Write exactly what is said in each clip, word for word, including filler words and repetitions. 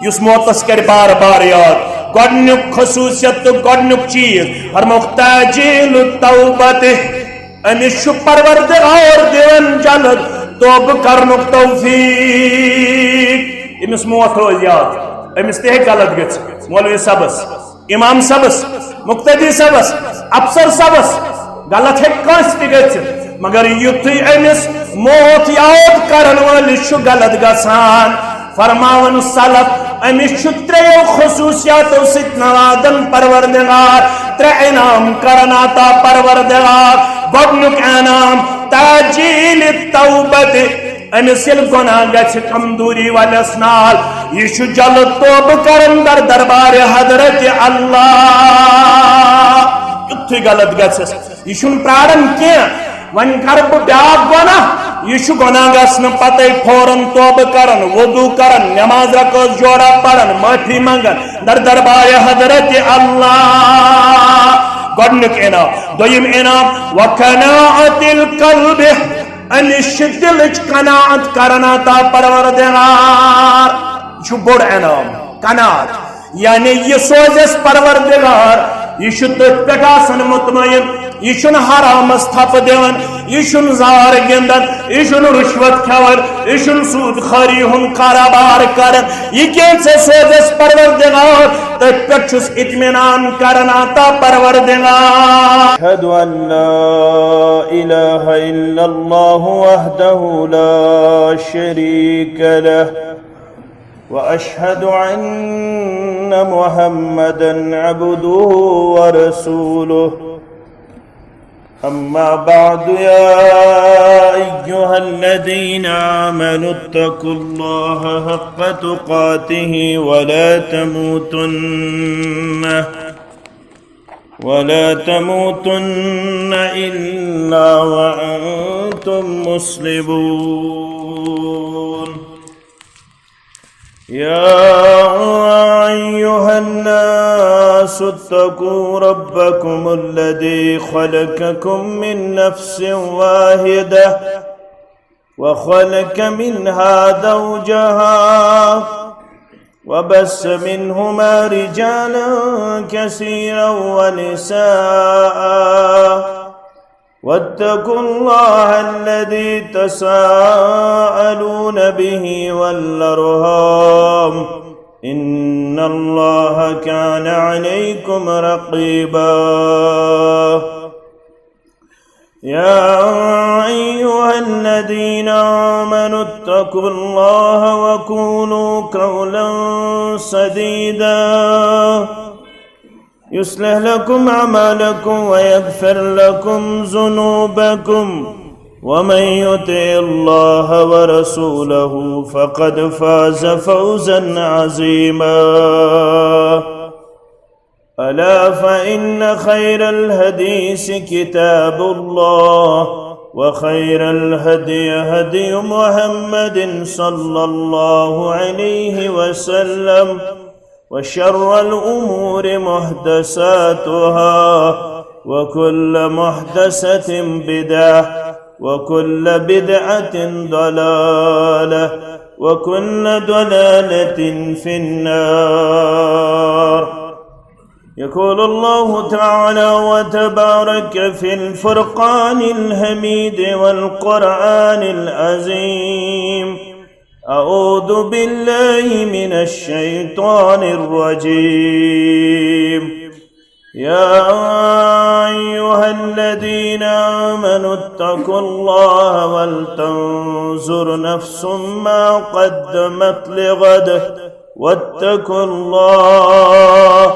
یُس موتس کرِ بار بار یاد۔ گۄڈنیُک خصوٗصیت تہٕ گۄڈنیُک چیٖز فرمووُکھ تعجیل التوبہ۔ أمِس چھُ پروردگار دِوان جلد توبہٕ کرنُک توفیق۔ أمِس موت روزِ یاد، أمِس تہِ ہیٚکہِ غلط گٔژھِتھ۔ مولوی صٲبس، امام صٲبس، مقتدی صٲبس، افسر صٲبس، غلط ہیٚکہِ کٲنٛسہِ تہِ گٔژھِتھ، مگر یُتھُے أمِس موت یاد کرن وٲلِس چھُ غلط گژھان، فرماوان سلف، أمِس چھُ ترٛیٚیو خصوٗصیاتو سۭتۍ نوازان پروردگار، ترٛےٚ انعام کران عطا پروردگار۔ گۄڈنیُک انعام تعجیل توبہ۔ أمِس ییٚلہِ گۄناہ گژھِ کمزوری والٮ۪س نال، یہِ چھُ جلد توبہٕ کران در دربارِ حضرت اللہ۔ یُتھُے غلط گژھٮ۪س، یہِ چھُنہٕ پراران کینٛہہ۔ وۄنۍ کرٕ بہٕ بیاکھ گۄناہ۔ یہِ چھُ گۄناہ گژھنہٕ پتے فوراً توبہٕ کران، وضو کران، نماز رکٲژ جوڑا پران، معافی منگان در دربارِ حضرت اللہ۔ گۄڈنیُک انعام۔ دوٚیِم انعام، وقناعت القلب۔ أمِس چھِ دِلٕچ قناعت کران عطا پروردگار۔ یہِ چھُ بوٚڑ انعام، قناعت۔ یعنی یہِ سوزٮ۪س پروردگار، یہِ چھُ تٔتھۍ پٮ۪ٹھ آسان مطمئن، یہِ چھُنہٕ حرامس تھپہٕ دِوان، یہِ چھُنہٕ زار گِنٛدان، یہِ چھُنہٕ رُشوت کھٮ۪وان، یہِ چھُنہٕ سوٗد خٲری ہُنٛد کارٕبار کران۔ یہِ کیٛاہ ژےٚ سوزٮ۪س پروردگار، تٔتھۍ پٮ۪ٹھ چھُس اطمینان کران عطا پروردگار۔ أشهد أن لا إله إلا الله وحده لا شريك له، وأشهد أن محمدا عبده ورسوله. أما بعد، يا أيها الذين آمنوا اتقوا الله حق تقاته ولا تموتن، ولا تموتن إلا وأنتم مسلمون. يا أيها الناس اتقوا ربكم الذي خلقكم من نفس واحدة وخلق منها زوجها وبث منهما رجالا كثيرا ونساء واتقوا الله الذي تساءلون به والأرحام، إن الله كان عليكم رقيبا. يا أيها الذين آمنوا اتقوا الله وقولوا قولا سديدا، يصلح لكم أعمالكم ويغفر لكم ذنوبكم، ومن يطع الله ورسوله فقد فاز فوزا عظيما. ألا فإن خير الحديث كتاب الله، وخير الهدي هدي محمد صلى الله عليه وسلم، وشر الأمور محدثاتها، وكل محدثة بدعة، وكل بدعة ضلالة، وكل ضلالة في النار. يقول الله تعالى وتبارك في الفرقان الحميد والقرآن العظيم، أعوذ بالله من الشيطان الرجيم. يا أيها الذين آمنوا اتقوا الله ولتنظر نفس ما قدمت لغد، واتقوا الله،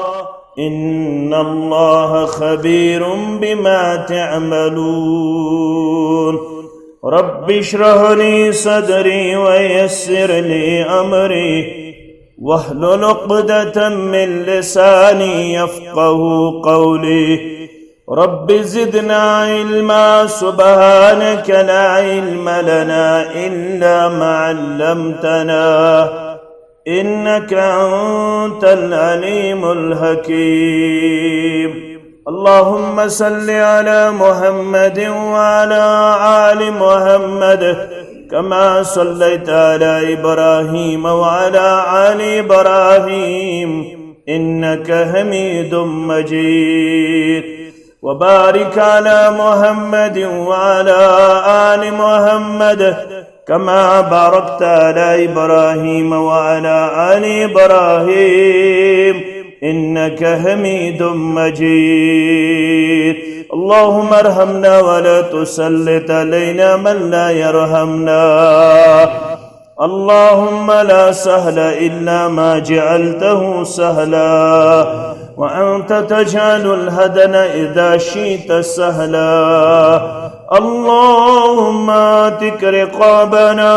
إن الله خبير بما تعملون. رب اشرح لي صدري ويسر لي أمري واحلل عقدة من لساني يفقه قولي. رب زدنا علما، سبحانك لا علم لنا إلا ما علمتنا، إنك أنت العليم الحكيم. اللهم صل على محمد وعلى آل محمد كما صليت على إبراهيم وعلى آل إبراهيم إنك حميد مجيد. وبارك على محمد وعلى آل محمد كما باركت على إبراهيم وعلى آل إبراهيم إنك حميد مجيد. اللهم ارحمنا ولا تسلط علينا من لا يرحمنا. اللهم لا سهل إلا ما جعلته سهلا، وأنت تجعل الحزن إذا شئت سهلا. اللهم اعتق رقابنا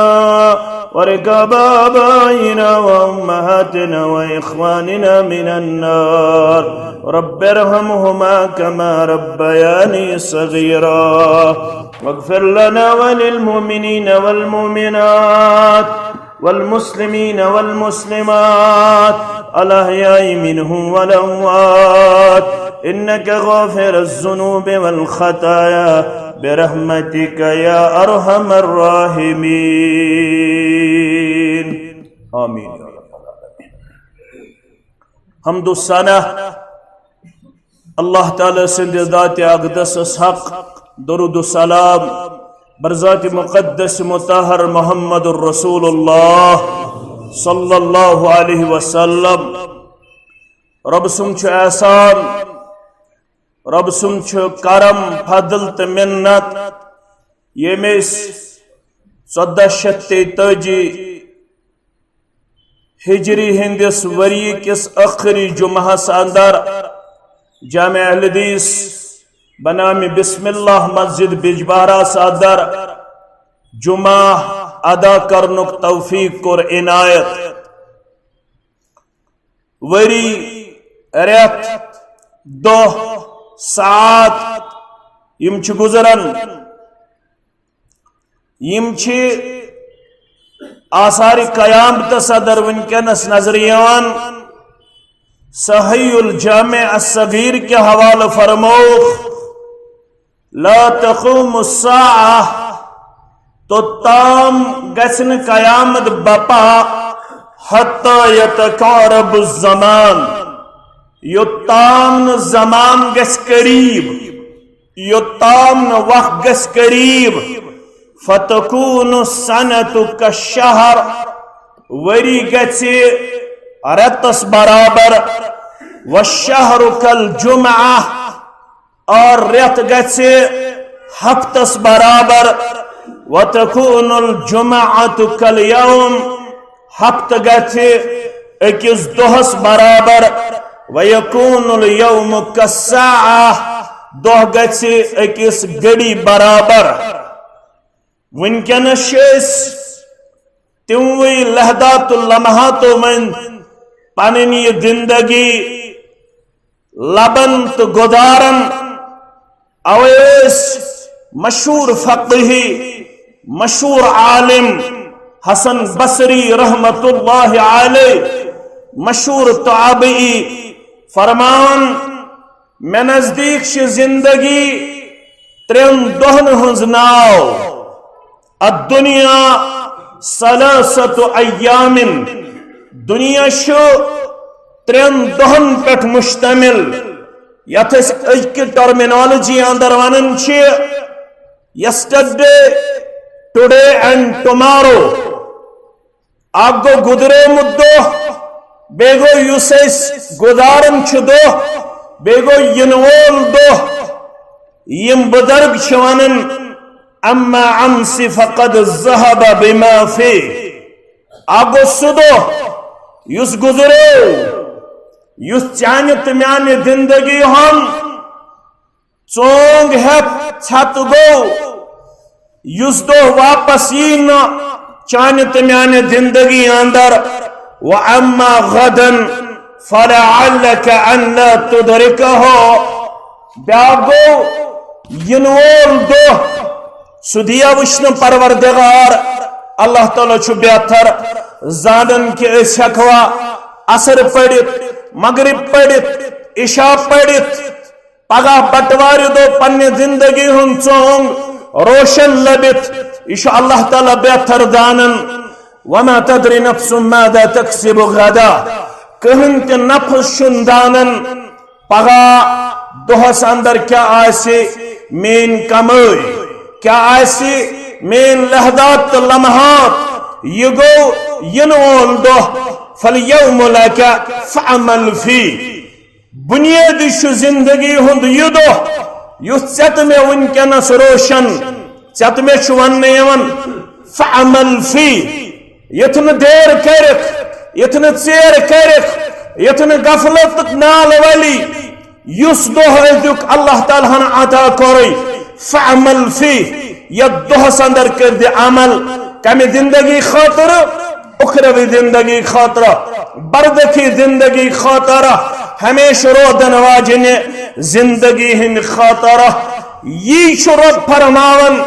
ورقاب آبائنا وأمهاتنا وإخواننا من النار. رب ارحمهما كما ربياني صغيرا. واغفر لنا وللمؤمنين والمؤمنات والمسلمين والمسلمات الأحياء منهم والأموات إنك غافر الذنوب والخطايا برحمتك يا أرحم الراحمين. آمين. حمد و ثنا اللہ تعالیٰ سٕنٛدِ ذاتِ اقدسس حق، درود و سلام بر ذاتِ مقدس مطہر محمد الرسول اللہ صلی اللہ علیہ وسلم۔ رۄب سُنٛد چھُ احسان، رۄب سُنٛد چھُ کرم، فضل تہٕ منت، ییٚمۍ أسۍ ژۄدہ شیٚتھ تیتٲجی ہجری ہندس وری کس ٲخری جمعہس اندر جامع اہل حدیث بنام بسم اللہ مسجد بجبہرس اندر جمعہ ادا کرنک توفیق کوٚر عنایت۔ وری، رٮ۪تھ، دۄہ، ساعت یِم چھِ گُزران، یِم چھِ آثارِ قیامتس اندر وٕنکیٚنس نظرِ یِوان۔ صحیح الجامع الصغیر کہِ حوالہٕ فرمووُکھ، لا تقوم الساعة، توٚتام گژھِ نہٕ قیامت بپا، حتى يتقارب الزمان، یوٚتام نہٕ زمان گژھِ قریب، یوٚتام نہٕ وقت گژھِ قریب۔ فتكون السنة كالشهر، ؤری گژھِ رٮ۪تس برابر۔ والشهر كالجمعة، اور رٮ۪تھ گژھِ ہفتس برابر۔ وتكون الجمعة كاليوم، ہفتہٕ گژھِ أکِس دۄہس برابر۔ ويكون اليوم كالساعة، دۄہ گژھِ أکِس گھڑی برابر۔ وٕنکیٚنس چھِ أسۍ تِموٕے لحظاتو لمحاتو منٛز پنٕنۍ یہِ زندگی لبن تہٕ گُزارن۔ اوے ٲسۍ مشہوٗر فقیہ، مشہوٗر عالم حسن بصری رحمت اللہ علیہ، مشہوٗر تابعی فرماوان، مےٚ نزدیٖک چھِ زندگی ترٛٮ۪ن دۄہن ہٕنٛز ناو۔ الدنيا ثلاثة أيام، دنیا چھُ ترٛٮ۪ن دۄہن پٮ۪ٹھ مشتمل، یتھ أسۍ أزکہِ ٹرمینالوجی اندر ونان چھِ yesterday, today and tomorrow۔ اکھ گوٚو گُزریومُت دۄہ، بیٚیہِ گوٚو یُس أسۍ گُزاران چھِ دۄہ، بیٚیہِ گوٚو یِنہٕ وول دۄہ۔ یِم بُزرگ چھِ ونان، أما أمس فقد ذهب بما فيه۔ اکھ گوٚو سُہ دۄہ یُس گُزریو، یُس چانہِ تہٕ میانہِ زندگی ہُنٛد ژونگ ہیتھ ژھتہٕ گوٚو، یُس دۄہ واپس یی نہٕ چانہِ تہٕ میانہِ زندگی اندر۔ وأما غدا فلعلك أن لا تدركه۔ بیاکھ گوٚو یِنہٕ وول دۄہ، سُہ دِیا وٕچھنہٕ پروردگار۔ اللہ تعالیٰ چھُ بہتر زانان کہِ أسۍ ہٮ۪کوا عصر پٔرِتھ، مغرب پٔرِتھ، عشاء پٔرِتھ، پگاہ بٹوارِ دۄہ پننہِ زندگی ہُنٛد ژونگ روشن لٔبِتھ، یہِ چھُ اللہ تعالیٰ بہتر دانن۔ وما تدری نفس ماذا تکسب غدا۔ کٕہٕنۍ تہِ نفس چھُنہٕ دانن پگاہ دۄہس اندر کیٛاہ آسہِ میٲنۍ کمٲے، کیٛاہ آسہِ میٲنۍ لحظات تہٕ لمحات۔ یہِ گوٚو یِنہٕ وول دۄہ۔ فالیوم لک فاعمل فیہ۔ بنیٲدی چھُ زندگی ہُنٛد یہِ دۄہ یُس ژےٚ تہٕ مےٚ وٕنکیٚنس روشن، ژےٚ تہٕ مےٚ چھُ وننہٕ یِوان، فاعمل فیہ، یُتھ نہٕ دیر کٔرِکھ، یُتھ نہٕ ژیر کٔرِکھ، یُتھ نہٕ غفلتُک نال ولی، یُس دۄہ أزیُک اللہ تعالیٰ ہن عطا کوٚرُے، فاعمل فیہ، یتھ دۄہس اندر کٔرۍ زِ عمل، کمہِ زندگی خٲطرٕ؟ اخروی زندگی خٲطرٕ، برزخی زندگی خٲطرٕ، ہمیشہ روزن واجنہِ زندگی ہٕنٛدِ خٲطرٕ۔ یی چھُ رب فرماوان،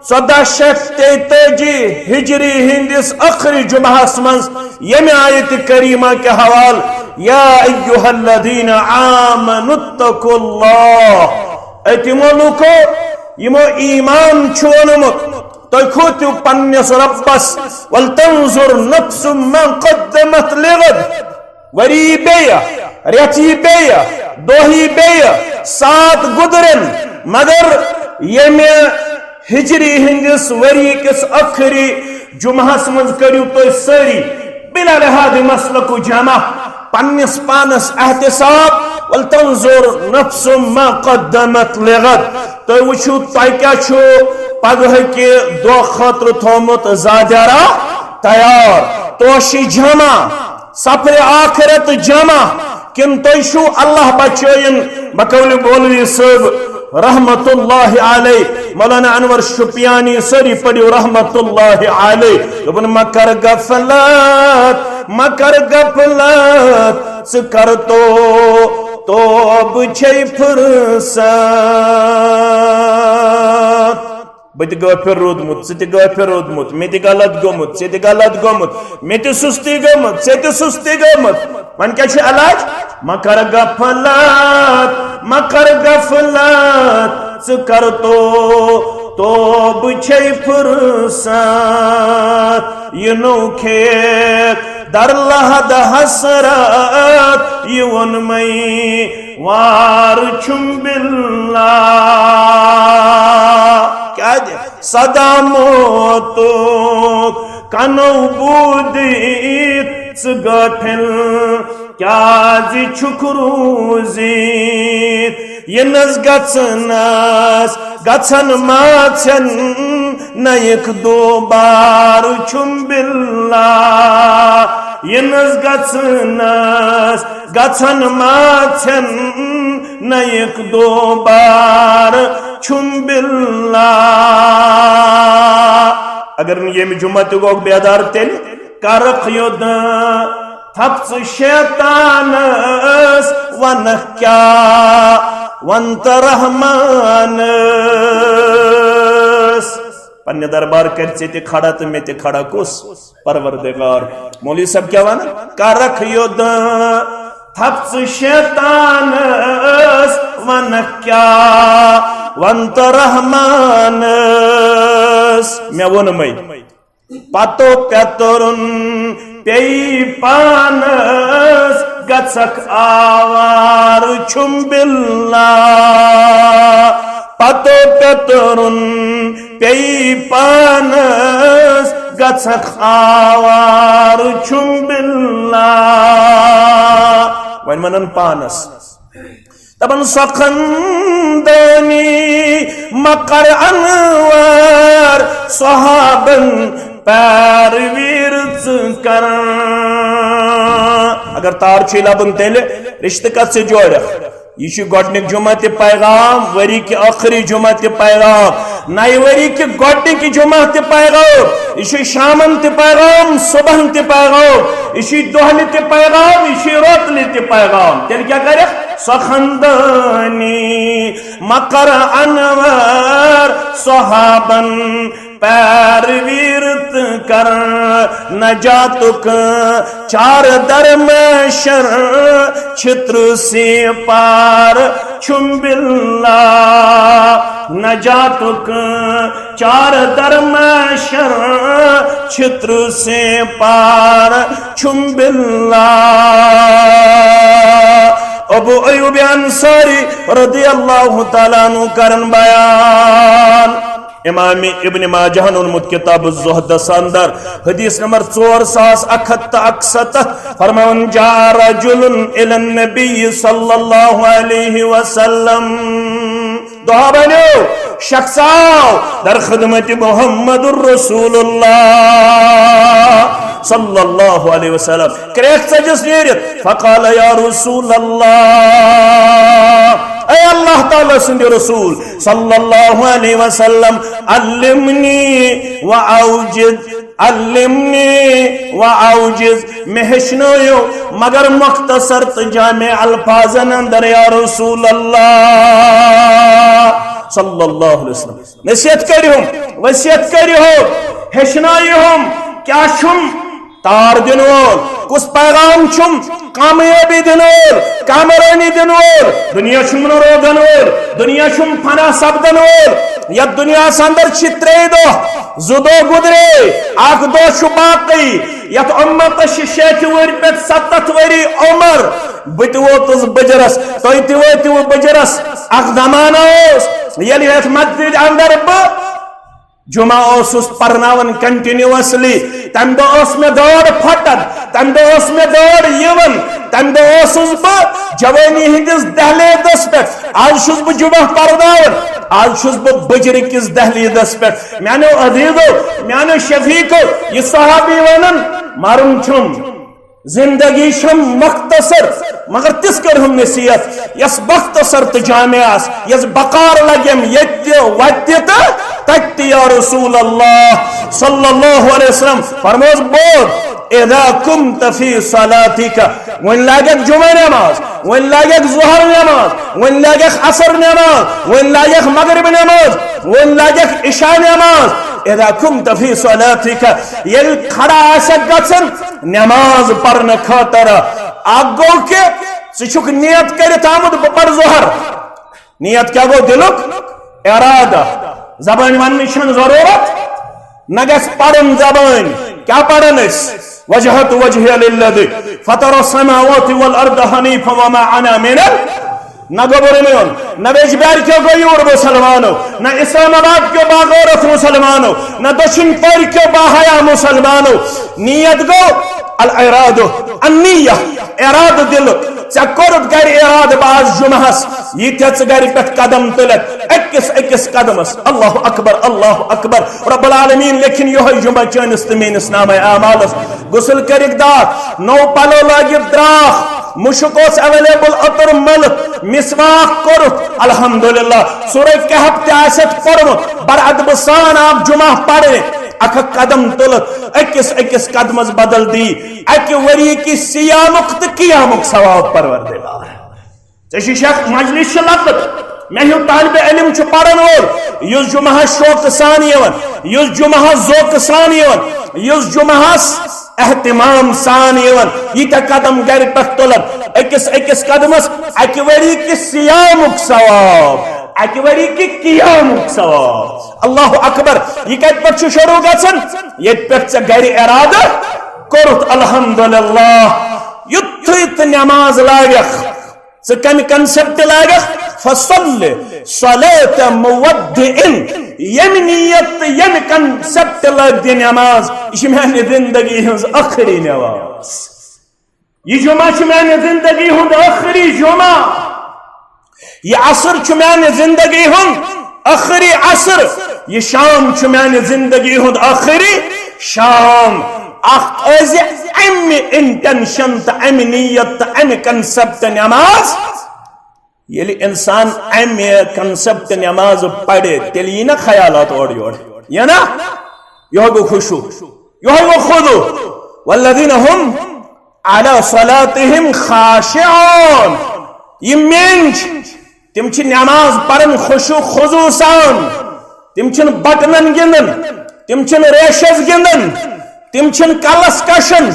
ژۄدہ شیٚتھ تیتٲجی ہجری ہٕنٛدِس ٲخری جمعہس منٛز ییٚمہِ آیت کریمہ کہِ حوالہٕ، یا ایھا الذین آمنوا اتقوا اللہ، اے تِمو لوٗکو یِمو ایمان چھُ اوٚنمُت، تُہۍ کھوژِو پننِس رۄبس۔ ولتنظر نفس ما قدمت لغد۔ ؤری بیٚیہِ، رٮ۪تھ یی بیٚیہِ، دۄہ یی بیٚیہِ، ساعت گُزرن، مگر ییٚمہِ ہجری ہٕنٛدِس ؤری کِس ٲخری جمعہس منٛز کٔرِو تُہۍ سٲری بلا لحاظ مسلک و جمع پننِس پانس احتساب۔ ولتنظر نفس ما قدمت لغد۔ تُہۍ وٕچھِو، تۄہہِ کیٛاہ چھُ پگہٕکہِ دۄہ خٲطرٕ تھوٚومُت زادیارا تیار؟ توشہِ جمع، سفرِ آخرت جمع، کِنہٕ تُہۍ چھِو اللہ بچٲیِن؟ بقول مولوی صٲب رحمت اللہ علیہ، مولانا انور شُپیانی، سٲری پٔرِو رحمت اللہ علیہ۔ دوٚپُن، مہ کر غفلت، مہ کر غفلت، ژٕ کر تو، توبہٕ چھے فرصت۔ بہٕ تہِ غٲفِل روٗدمُت، ژٕ تہِ غٲفِل روٗدمُت، مےٚ تہِ غلط گوٚمُت، ژےٚ تہِ غلط گوٚمُت، مےٚ تہِ سُستی گٔمٕژ، ژےٚ تہِ سُستی گٔمٕژ۔ وۄنۍ کیٛاہ چھُ علاج؟ مہ کر غفلت، مہ کر غفلت، ژٕ کر تو، توبہٕ چھے فرصت۔ یہِ نوٚو کھیت در لحد حسرت، یہِ ووٚن مےٚ وار چھُم باللہ۔ کیٛازِ؟ صدا موتُک کنو بوٗزِتھ ژٕ غٲفِل کیٛازِ چھُکھ روٗزِتھ؟ یِنَس گژھنَس گژھن ما ژھٮ۪ن نَیِکھ دوبارٕ چھُم باللہ۔ یِنَس گژھنَس گژھن ما ژھٮ۪ن نَیِکھ دوبارٕ چھُم باللہ۔ اگر نہٕ ییٚمہِ جمعہ تہِ گوٚو بیدار، تیٚلہِ کرکھ یوٚد تھپھ ژٕ شیطانس، ونکھ کیٛاہ ونتہٕ رحمانس۔ پننہِ دربار کرِ ژےٚ تہِ کھڑا تہٕ مےٚ تہِ کھڑا کُس؟ پروردگار۔ مولوی صٲب کیٛاہ ونان؟ کرکھ یوٚد تھپھ ژٕ شیطانس، ونکھ کیٛاہ ونتہٕ رحمانس۔ مےٚ ووٚنمَے، پتو پیترُن پیٚیہِ پانس، گژھکھ آوار چھُم باللہ۔ پتو پیترُن پیٚیہِ پانس، گژھکھ آوار چھُم باللہ۔ وۄنۍ ونان پانس۔ دپان سۄ خندٲنی مہ کر انوار، صحابن پیروی رٕژ کر۔ اگر تار چھُے لبُن تیٚلہِ رشتہٕ کتھ سۭتۍ جوڑکھ۔ یہِ چھُ گۄڈنیُک جمعہ تہِ پیغام، ؤری کہِ ٲخری جمعہ تہِ پیغام، نَیہِ ؤری کہِ گۄڈنِکہِ جمعہ تہِ پیغام، یہِ چھُ شامن تہِ پیغام، صبحن تہِ پیغام، یہِ چھُ دۄہلہِ تہِ پیغام، یہِ چھُ روتلہِ تہِ پیغام۔ تیٚلہِ کیٛاہ کرکھ؟ سۄ خندٲنی مہ کر انوار، صحابن پیروی رٕژ کر۔ نجاتُک چار در مہ شر چھتر سے پار چھم باللہ، نجاتک چار در محشر چھتر سے پار چھم باللہ۔ ابو ایوب انصاری رضی اللہ تعالیٰ عنہ کرن بیان، امام ابن ماجہ ہن اونمت کتاب الزہدس اندر، حدیث نمبر ژور ساس اکھ ہتھ تہٕ اکستتھ، فرماوان، جاء رجل الی النبی صلی اللہ علیہ وسلم، دۄہ بنیو، شخص آو در خدمت محمد رسول اللہ صلی اللہ علیہ وسلم، کریکھ ژٔجِس نیٖرِتھ، فقال یا رسول اللہ، اے اللہ تعالیٰ سٕنٛدِ رسول صلی اللہ علیہ وسلم، علمنی و اوجز، علمنی و اوجز، مےٚ ہیٚچھنٲیِو مگر مختصر تہٕ جامع الفاظن اندر یا رسول اللہ صلی اللہ علیہ وسلم۔ نصیحت کٔرِہُم، وصیت کٔرِہُم، ہیٚچھنٲیِہُم، کیٛاہ چھُم تار دِنہٕ وول؟ کُس پیغام چھُم کامیٲبی دِنہٕ وول، کامرٲنی دِنہٕ وول؟ دُنیا چھُم نہٕ روزن وول، دُنیا چھُم فنا سپدن وول۔ یتھ دُنیاہس اندر چھِ ترٛےٚ دۄہ، زٕ دۄہ گُزرے، اکھ دۄہ چھُ باقٕے۔ یتھ اُمتس چھِ شیٹھِ وُہٕرۍ پٮ۪ٹھ ستتھ ؤری عمر۔ بہٕ تہِ ووتُس بُجرس، تُہۍ تہِ وٲتِو بُجرس۔ اکھ زمانہٕ اوس، ییٚلہِ یتھ مسجد اندر بہٕ جمعہ اوسُس پرناوان continuously، تمہِ دۄہ اوس مےٚ دٲر پھٹان، تمہِ دۄہ اوس مےٚ دٲر یِوان، تمہِ دۄہ اوسُس بہٕ جوٲنی ہٕنٛدِس دہلیزس پٮ۪ٹھ۔ از چھُس بہٕ جمعہ پرناوان، از چھُس بہٕ بُجرٕ کِس دہلیزس پٮ۪ٹھ۔ میانیو عزیزو، میانیو شفیقو، یہِ صحابی ونان، مرُن چھُم، زندگی چھم مختصر، مگر تِژھ کٔرہُم نصیحت یس مختصر تہٕ جامع آس، یس بکار لگیم ییٚتہِ تہِ وتہِ تہِ تہٕ تتہِ تہِ۔ یا رسول اللہ صلی اللہ علیہ وسلم فرموس، بوز، اذا کمت فی صلاتک، وۄنۍ لاگکھ جمعہ نماز، وۄنۍ لاگکھ ظہر نماز، وۄنۍ لاگکھ عصر نماز، وۄنۍ لاگکھ مغرب نماز، وۄنۍ لاگکھ عشاء نماز۔ اذا کمت فی صلاتک، ییٚلہِ کھڑا آسکھ گژھن نماز پرنہٕ خٲطرٕ، اکھ گوٚو کہِ ژٕ چھُکھ نیت کٔرِتھ آمُت بہٕ پرٕ ظہر۔ نیت کیٛاہ گوٚو؟ دِلُک ارادہ۔ زبٲنۍ وننٕچ چھنہٕ ضروٗرت، نہ گژھِ پرُن زبٲنۍ۔ کیٛاہ پرن أسۍ؟ وجہت وجہی للذی فطر السماوات والارض حنیفا وما انا من ال-، نہ گوٚبُر میون، نہ ویجبیار کیو غیور مسلمانو، نہ اسلام آباد کیو باغورت مسلمانو، نہ دچھن پور کیو باحیا مسلمانو۔ نیت گوٚو الارادہ، النیہ، ارادہ دِلُک۔ ژےٚ کوٚرُتھ گرِ ارادہ بہٕ آس جمعہس، ییٖتیٛاہ ژٕ گرِ پٮ۪ٹھ قدم تُلکھ، أکِس أکِس قدمس۔ اللہ اکبر، اللہ اکبر۔ رب العالمین لیکھِن یِہوٚے جمعہ چٲنِس تہٕ میٲنِس نامہ اعمالس۔ غسل کٔرِکھ داکھ، نوٚو پلو لٲگِتھ درٛاکھ، مُشُک اوس available، عطر مٔلِتھ، مسواک کوٚرُتھ، الحمدللہ۔ سورہ کہف تہِ آسٮ۪تھ پوٚرمُت، بر ادبہٕ سان آو جمعہ پرنہِ، اکھ اکھ قدم تُلِتھ، أکِس أکِس قدمس بدل دی اکہِ ؤری کِس صیامُک تہٕ قیامُک ثواب پروردگار۔ ژےٚ چھُے شک، مجلس چھِ لۄکٕٹ، مےٚ ہیوٗ طالبِ علم چھُ پرن وول، یُس جمعہس شوقہٕ سان یِوان، یُس جمعہس ذوقہٕ سان یِوان، یُس جمعہس اہتمام سان یِوان، ییٖتیٛاہ قدم گرِ پٮ۪ٹھ تُلان، أکِس أکِس قدمس اکہِ ؤری کِس صیامُک ثواب، اکہِ ؤری کہِ قیامُک ثواب۔ اللہ اکبر۔ یہِ کتہِ پٮ۪ٹھ چھُ شروع گژھان؟ ییٚتہِ پٮ۪ٹھ ژےٚ گرِ ارادٕ کوٚرُتھ۔ الحمدللہ۔ یُتھُے ژٕ نماز لاگکھ، ژٕ کمہِ concept لاگکھ؟ فصل صلاة مودع۔ ییٚمہِ نیت تہٕ ییٚمہِ concept لٲگۍ دِ نماز، یہِ چھِ میانہِ زندگی ہٕنٛز ٲخری نماز۔ یہِ جمعہ چھُ میانہِ زندگی ہُنٛد ٲخری جمعہ۔ یہِ عصر چھُ میانہِ زندگی ہُنٛد ٲخری عصر۔ یہِ شام چھُ میانہِ زندگی ہُنٛد ٲخری شام۔ اکھ ٲسۍ امہِ intention تہٕ امہِ نیت تہٕ امہِ concept نماز۔ ییٚلہِ انسان امہِ concept نماز پرِ، تیٚلہِ یی نہ خیالات اورٕ یورٕ، یہِ نہ؟ یِہوٚے گوٚو خشوع، یِہوٚے گوٚو خضوع۔ والذین هم علی صلاتہم خاشعون۔ یِم میٲنۍ چھِ، تِم چھِ نماز پران خشوع خضوع سان۔ تِم چھِنہٕ بٹنن گِنٛدان، تِم چھِنہٕ ریشس گِنٛدان، تِم چھِنہٕ کلس کشان،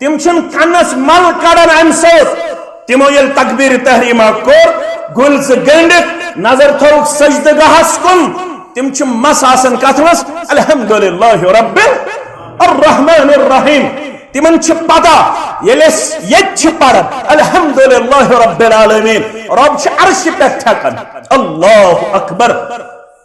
تِم چھِنہٕ کَنَس مَل کَڑان اَمہِ سۭتۍ۔ تِمو ییٚلہِ تکبیٖر تحریٖمہ کوٚر، گُلۍ زٕ گٔنٛڈِتھ نظر تھٲوٕکھ سجدٕ گاہَس کُن، تِم چھِ مَس آسان کَتھ منٛز؟ الحمدللہ رب الرحمن الرحیم۔ تِمن چھِ پتہ، ییٚلہِ أسۍ ییٚتہِ چھِ پران، الحمدللہ رب العالمین، رب چھِ عرشہِ پٮ۪ٹھ تھٮ۪کان۔ اللہ اکبر۔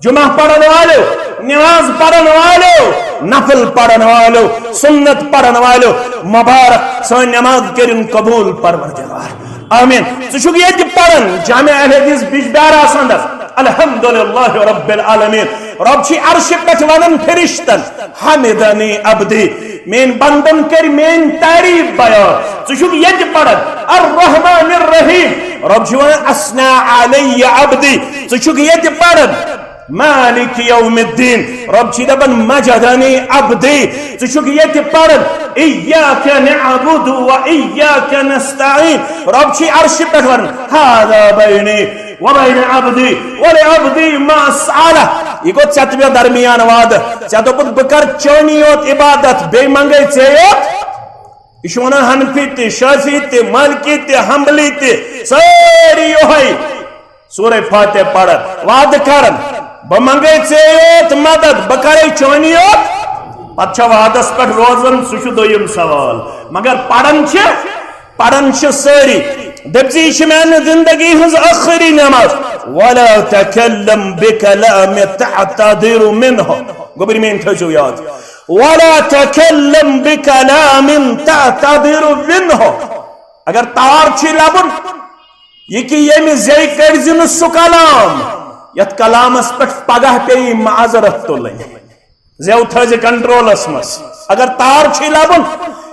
جمعہ پرن والو، نماز پرن والو، نفل پرن والو، سنت پرن والو، مبارک سٲنۍ نماز کٔرِن قبول پروردگار۔ آمین۔ ژٕ چھُکھ ییٚتہِ پران، جامع الحدیث بجبیارہ سندس، الحمدللہ رب العالمین، رب چھِ عرشہِ پٮ۪ٹھ ونان فرشتن، حمدنی عبدی، میٲنۍ بندن کٔرۍ میٲنۍ تعریف بیان۔ ژٕ چھُکھ ییٚتہِ پران الرحمن الرحیم، رب چھُ ونان اثنا علی عبدی۔ ژٕ چھُکھ ییٚتہِ پران مالک یوم الدین، رب چھُ دپان مجدنی عبدی۔ ژٕ چھُکھ ییٚتہِ پران ایاک نعبد و ایاک نستعین، رب چھُ عرشہِ پٮ۪ٹھ ونان هذا بینی وبین عبدی ولعبدی ما سألہ۔ یہِ گوٚو ژےٚ تہٕ مےٚ درمیان وعدٕ۔ ژےٚ دوٚپُتھ بہٕ کرٕ چٲنی یوت عبادت، بیٚیہِ منگے ژےٚ یوت۔ یہِ چھُ ونان حنفی تہِ، شافعی تہِ، مالکی تہِ، حنبلی تہِ، سٲری یوہے۔ سورہ فاتحہ پران، وعدٕ کران، بہٕ منگے ژےٚ یوت مدد، بہٕ کرے چٲنی یوت۔ پتہٕ چھا وعدس پٮ۪ٹھ روزان، سُہ چھُ دوٚیِم سوال۔ مگر پران چھِ، پران چھِ سٲری۔ دٔپۍ زِ یہِ چھِ میانہِ زندگی ہٕنٛز ٲخری نماز۔ ولا تکلم بکلام تعتذر منه۔ گوٚبرۍ میٲنۍ تھٲوزیو یاد۔ ولا تکلم بکلام تعتذر منه۔ اگر تار چھُے لبُن، یہِ کہِ ییٚمہِ زیٚیہِ کٔڑۍ زِ نہٕ سُہ کلام، یتھ کلامس پٮ۪ٹھ پگاہ پیٚیہِ معذرت تُلٕنۍ۔ زیو تھٲوزِ کنٹرولس منٛز۔ اگر تار چھُے لبُن،